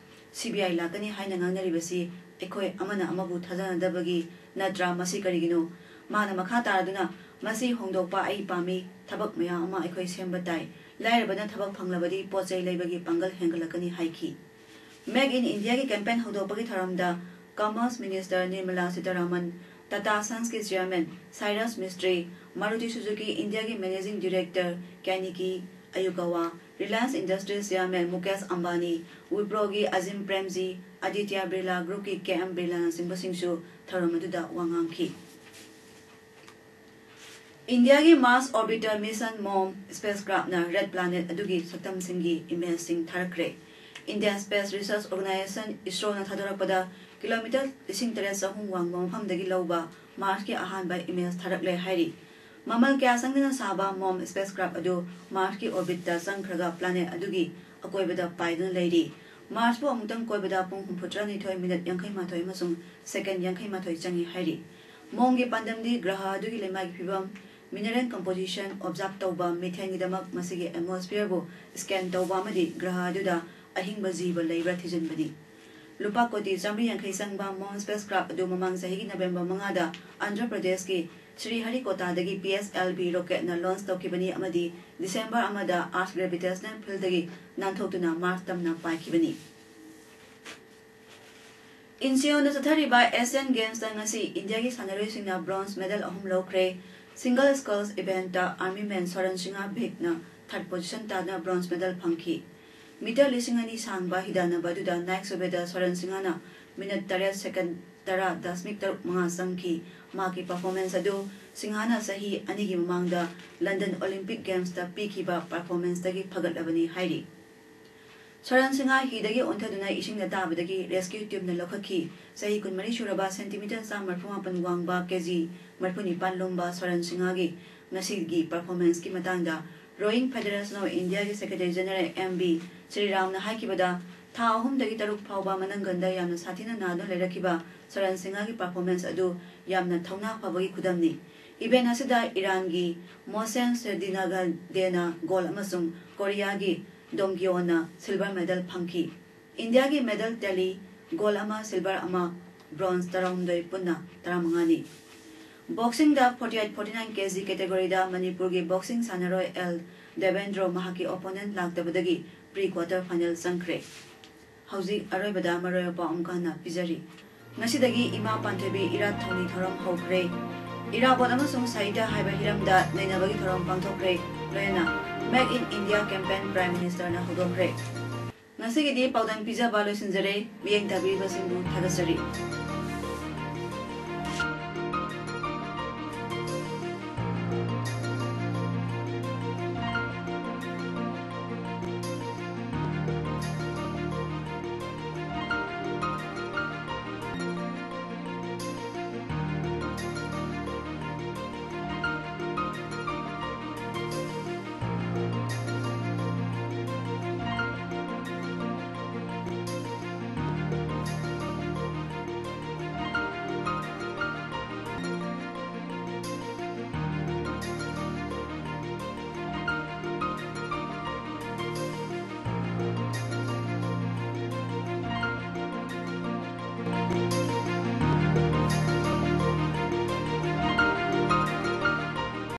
ꯁꯤ ꯕꯤ ꯑꯥꯏ ꯂꯥꯛꯀꯅꯤ ꯍꯥꯏꯅ ꯉꯥꯡꯅꯔꯤꯕꯁꯤ ꯑꯩꯈꯣꯏ ꯑꯃꯅ ꯑꯃꯕꯨ ꯊꯥꯖꯅꯗꯕꯒꯤ ꯅꯠꯇ꯭ꯔꯥ? ꯃꯁꯤ ꯀꯔꯤꯒꯤꯅꯣ? ꯃꯥꯅ ꯃꯈꯥ ꯇꯥꯔꯗꯨꯅ, "ꯃꯁꯤ ꯍꯣꯡꯗꯣꯛꯄ ꯑꯩ ꯄꯥꯝꯃꯤ꯫ ꯊꯕꯛ ꯃꯌꯥꯝ ꯑꯃ ꯑꯩꯈꯣꯏ ꯁꯦꯝꯕ ꯇꯥꯏ꯫ ꯂꯥꯏꯔꯕꯅ ꯊꯕꯛ ꯐꯪꯂꯕꯗꯤ ꯄꯣꯠ ꯆꯩ ꯂꯩꯕꯒꯤ ꯄꯥꯡꯒꯜ ꯍꯦꯟꯒꯠꯂꯛꯀꯅꯤ" ꯍꯥꯏꯈꯤ꯫ ꯃꯦꯛ ꯏꯟ ꯏꯟꯗꯤꯌꯥꯒꯤ ꯀꯦꯝꯄꯦꯟ ꯍꯧꯗꯣꯛꯄꯒꯤ ꯊꯧꯔꯝꯗ ꯀꯃꯔꯁ ꯃꯤꯅꯤꯁꯇꯔ ꯅꯤꯔꯃꯂꯥ ꯁꯤꯇꯥꯔꯥꯃꯟ, ꯇꯥꯇꯥ ꯁꯟꯁꯀꯤ ꯆꯤꯌꯔꯃꯦꯟ ꯁꯥꯏꯔꯁ ꯃꯤꯁꯇ꯭ꯔꯤ, ꯃꯥꯔꯨꯇꯤ ꯁꯨꯖꯨꯀꯤ ꯏꯟꯗꯤꯌꯥꯒꯤ managing director Kenichi Ayukawa, Reliance industries chairman Mukesh Ambani, ꯋꯤꯄ꯭ꯔꯣꯒꯤ ꯑꯖꯤꯝ ꯄ꯭ꯔꯦꯝꯖꯤ, ꯑꯗꯤꯇ꯭ꯌ ꯕꯤꯔꯂꯥ ꯒ꯭ꯔꯨꯞꯀꯤ ꯀꯦ ꯑꯦꯝ ꯕꯤꯔꯂꯥꯅꯆꯤꯡꯕꯁꯤꯡꯁꯨ ꯊꯧꯔꯝ ꯑꯗꯨꯗ ꯋꯥ ꯉꯥꯡꯈꯤ꯫ ꯏꯟꯗꯤꯌꯥꯒꯤ Mars orbiter mission MOM space ꯀ꯭ꯔꯥꯐꯅ ꯔꯦꯗ ꯄ꯭ꯂꯥꯅꯦꯠ ꯑꯗꯨꯒꯤ ꯁꯛꯇꯝꯁꯤꯡꯒꯤ ꯏꯃꯦꯖꯁꯤꯡ ꯊꯥꯔꯛꯈ꯭ꯔꯦ꯫ ꯏꯟꯗꯤꯌꯥꯟ ꯁ꯭ꯄꯦꯁ ꯔꯤꯁꯔꯆ ꯑꯣꯔꯒꯅꯥꯏꯖꯦꯁꯟ, ꯏꯁꯔꯣꯅ ꯊꯥꯗꯣꯔꯛꯄꯗ ꯀꯤꯂꯣꯃꯤꯇꯔ ꯂꯤꯁꯤꯡ ꯇꯔꯦꯠ ꯆꯍꯨꯝ ꯋꯥꯡꯕ ꯃꯐꯝꯗꯒꯤ ꯂꯧꯕ ꯃꯥꯔꯁꯀꯤ ꯑꯍꯥꯟꯕ ꯏꯃꯦꯖ ꯊꯥꯔꯛꯂꯦ ꯍꯥꯏꯔꯤ꯫ ꯃꯃꯜ ꯀꯌꯥ ꯆꯪꯗꯅ ꯁꯥꯕ ꯃꯣꯝ ꯁ꯭ꯄꯦꯁ ꯀ꯭ꯔꯥꯐ ꯑꯗꯨ ꯃꯥꯔꯁꯀꯤ ꯑꯣꯔꯕꯤꯠꯇ ꯆꯪꯈ꯭ꯔꯒ ꯄ꯭ꯂꯥꯅꯦꯠ ꯑꯗꯨꯒꯤ ꯑꯀꯣꯏꯕꯗ ꯄꯥꯏꯗꯨꯅ ꯂꯩꯔꯤ꯫ ꯃꯥꯔꯁꯄꯨ ꯑꯃꯨꯛꯇꯪ ꯀꯣꯏꯕꯗ ꯄꯨꯡ ꯍꯨꯝꯐꯨꯇꯔꯥꯅꯤꯊꯣꯏ, ꯃꯤꯅꯠ ꯌꯥꯡꯈꯩ ꯃꯥꯊꯣꯏ ꯑꯃꯁꯨꯡ ꯁꯦꯀꯦꯟ ꯌꯥꯡꯈꯩ ꯃꯥꯊꯣꯏ ꯆꯪꯏ ꯍꯥꯏꯔꯤ꯫ ꯃꯣꯝꯒꯤ ꯄꯥꯟꯗꯝꯗꯤ ꯒ꯭ꯔꯍ ꯑꯗꯨꯒꯤ ꯂꯩꯃꯥꯏꯒꯤ ꯐꯤꯕꯝ, mineral composition observe ꯇꯧꯕ, ꯃꯤꯊꯦꯟꯒꯤꯗꯃꯛ ꯃꯁꯤꯒꯤ atmosphere ꯕꯨ scan ꯇꯧꯕ ꯑꯃꯗꯤ ꯒ꯭ꯔꯍ ꯑꯗꯨꯗ ꯑꯍꯤꯡꯕ ꯖꯤꯕ ꯂꯩꯕ꯭ꯔꯥ ꯊꯤꯖꯤꯟꯕꯅꯤ꯫ ꯂꯨꯄꯥ ꯀꯣꯇꯤ ꯆꯥꯃꯔꯤ ꯌꯥꯡꯈꯩ ꯆꯪꯕ ꯃꯣꯝ ꯁ꯭ꯄꯦꯁ ꯀ꯭ꯔꯥꯐ ꯑꯗꯨ ꯃꯃꯥꯡ ꯆꯍꯤꯒꯤ ꯅꯕꯦꯝꯕꯔ ꯃꯉꯥꯗ ꯑꯟꯙ꯭ꯔ ꯄ꯭ꯔꯗꯦꯁꯀꯤ ꯁ꯭ꯔꯤꯍꯔꯤꯀꯣꯇꯥꯗꯒꯤ ꯄꯤ ꯑꯦꯁ ꯑꯦꯜ ꯚꯤ ꯔꯣꯀꯦꯠꯅ ꯂꯣꯟꯆ ꯇꯧꯈꯤꯕꯅꯤ ꯑꯃꯗꯤ ꯗꯤꯁꯦꯝꯕꯔ ꯑꯃꯗ ꯑꯥꯔꯊ ꯒ꯭ꯔꯦꯚꯤꯇꯦꯁꯅꯦꯜ ꯐꯤꯜꯗꯒꯤ ꯅꯥꯟꯊꯣꯛꯇꯨꯅ ꯃꯥꯔꯁ ꯇꯝꯅ ꯄꯥꯏꯈꯤꯕꯅꯤ꯫ ꯏꯟꯆꯤꯑꯣꯟꯗ ꯆꯠꯊꯔꯤꯕ ꯑꯦꯁꯤꯌꯥꯟ ꯒꯦꯝꯁꯇ ꯉꯁꯤ ꯏꯟꯗꯤꯌꯥꯒꯤ ꯁꯥꯟꯅꯔꯣꯏꯁꯤꯡꯅ ꯕ꯭ꯔꯣꯟꯖ ꯃꯦꯗꯜ ꯑꯍꯨꯝ ꯂꯧꯈ꯭ꯔꯦ꯫ ꯁꯤꯡꯒꯜ ꯁ꯭ꯀꯜꯁ ꯏꯚꯦꯟꯠꯇ ꯑꯥꯔꯃꯤ ꯃꯦꯟ ꯁꯣꯔꯟ ꯁꯤꯡꯍ ꯚꯤꯛꯅ ꯊꯥꯔꯠ ꯄꯣꯖꯤꯁꯟ ꯇꯥꯗꯨꯅ ꯕ꯭ꯔꯣꯟꯖ ꯃꯦꯗꯜ ꯐꯪꯈꯤ꯫ ꯃꯤꯇꯔ ꯂꯤꯁꯤꯡ ꯑꯅꯤ ꯁꯥꯡꯕ ꯍꯤꯗꯥꯟꯅꯕ ꯑꯗꯨꯗ ꯅꯥꯏꯛ ꯁꯨꯕꯦꯗ ꯁꯣꯔꯟ ꯁꯤꯡꯍꯅ ꯃꯤꯅꯠ ꯇꯔꯦꯠ ꯁꯦꯀꯦꯟ ꯇꯔꯥ ꯗꯁꯃꯤꯛ ꯇꯔꯨꯛ ꯃꯉꯥ ꯆꯪꯈꯤ꯫ ꯃꯍꯥꯛꯀꯤ ꯄꯔꯐꯣꯔꯃꯦꯟꯁ ꯑꯗꯨ ꯁꯤꯡꯍꯅ ꯆꯍꯤ ꯑꯅꯤꯒꯤ ꯃꯃꯥꯡꯗ ꯂꯟꯗꯟ ꯑꯣꯂꯤꯝꯄꯤꯛ ꯒꯦꯝꯁꯇ ꯄꯤꯈꯤꯕ ꯄꯔꯐꯣꯔꯃꯦꯟꯁꯇꯒꯤ ꯐꯒꯠꯂꯕꯅꯤ ꯍꯥꯏꯔꯤ꯫ ꯁꯣꯔꯟ ꯁꯤꯡꯍ ꯍꯤꯗꯒꯤ ꯑꯣꯟꯊꯗꯨꯅ ꯏꯁꯤꯡꯗ ꯇꯥꯕꯗꯒꯤ ꯔꯦꯁꯀ꯭ꯌꯨ ꯇꯤꯝꯅ ꯂꯧꯈꯠꯈꯤ꯫ ꯆꯍꯤ ꯀꯨꯟꯃꯔꯤ ꯁꯨꯔꯕ, ꯁꯦꯟꯇꯤꯃꯤꯇꯔ ꯆꯥꯝꯃ ꯃꯔꯤꯐꯨ ꯃꯥꯄꯟ ꯋꯥꯡꯕ, ꯀꯦꯖꯤ ꯃꯔꯤꯐꯨ ꯅꯤꯄꯥꯟ ꯂꯨꯝꯕ ꯁꯣꯔꯟ ꯁꯤꯡꯍꯒꯤ ꯉꯁꯤꯒꯤ ꯄꯔꯐꯣꯔꯃꯦꯟꯁꯀꯤ ꯃꯇꯥꯡꯗ Rowing Federation of Indiaꯒꯤ ꯁꯦꯀ꯭ꯔꯦꯇꯔꯤ ꯖꯦꯅꯔꯦꯜ ꯑꯦꯝ ꯕꯤ ꯁ꯭ꯔꯤꯔꯥꯝꯅ ꯍꯥꯏꯈꯤꯕꯗ, ꯊꯥ ꯑꯍꯨꯝꯗꯒꯤ ꯇꯔꯨꯛ ꯐꯥꯎꯕ ꯃꯅꯪꯒꯟꯗ ꯌꯥꯝꯅ ꯁꯥꯊꯤꯅ ꯅꯥꯗꯨꯅ ꯂꯩꯔꯛꯈꯤꯕ ꯁꯔꯟ ꯁꯤꯡꯍꯒꯤ performance ꯑꯗꯨ ꯌꯥꯝꯅ ꯊꯧꯅꯥ ꯐꯕꯒꯤ ꯈꯨꯗꯝꯅꯤ꯫ Event ꯑꯁꯤꯗ ꯏꯔꯥꯟꯒꯤ ꯃꯣꯁꯦꯟ ꯁꯦꯗꯤꯅꯥꯒꯗꯦꯅ gold ꯑꯃꯁꯨꯡ ꯀꯣꯔꯤꯌꯥꯒꯤ ꯗꯣꯡꯒꯤꯑꯣꯅ silver medal ꯐꯪꯈꯤ꯫ ꯏꯟꯗꯤꯌꯥꯒꯤ medal tally gold ꯑꯃ, silver ꯑꯃ, bronze ꯇꯔꯥꯍꯨꯝꯗꯣꯏ, ꯄꯨꯟꯅ ꯇꯔꯥꯃꯉꯥꯅꯤ꯫ Boxingꯗ forty eight forty nine kg categoryꯗ ꯃꯅꯤꯄꯨꯔꯒꯤ boxing ꯁꯥꯟꯅꯔꯣꯏ ꯑꯦꯜ ꯗꯦꯕꯦꯟꯗ꯭ꯔꯣ ꯃꯍꯥꯛꯀꯤ opponent ꯂꯥꯛꯇꯕꯗꯒꯤ pre quarter final ꯆꯪꯈ꯭ꯔꯦ꯫ ꯍꯧꯖꯤꯛ ꯑꯔꯣꯏꯕꯗ ꯃꯔꯨꯑꯣꯏꯕ ꯄꯥꯎ ꯑꯃꯨꯛꯀ ꯍꯟꯅ ꯄꯤꯖꯔꯤ꯫ ꯉꯁꯤꯗꯒꯤ ꯏꯃꯥ ꯄꯥꯟꯊꯣꯏꯕꯤ ꯏꯔꯥꯠ ꯊꯧꯅꯤ ꯊꯧꯔꯝ ꯍꯧꯈ꯭ꯔꯦ꯫ ꯏꯔꯥꯕꯣꯠ ꯑꯃꯁꯨꯡ ꯁꯥꯍꯤꯇ꯭ꯌ ꯍꯥꯏꯕ ꯍꯤꯔꯝꯗ ꯅꯩꯅꯕꯒꯤ ꯊꯧꯔꯝ ꯄꯥꯡꯊꯣꯛꯈ꯭ꯔꯦ꯫ ꯂꯣꯏꯅꯅ Make in India campaign Prime Ministerꯅ ꯍꯧꯗꯣꯛꯈ꯭ꯔꯦ꯫ ꯉꯁꯤꯒꯤꯗꯤ ꯄꯥꯎꯗꯝ ꯄꯤꯖꯕ ꯂꯣꯏꯁꯤꯟꯖꯔꯦ꯫ ꯃꯤꯠꯌꯦꯡ ꯇꯥꯕꯤꯔꯤꯕꯁꯤꯡꯕꯨ ꯊꯥꯒꯠꯆꯔꯤ꯫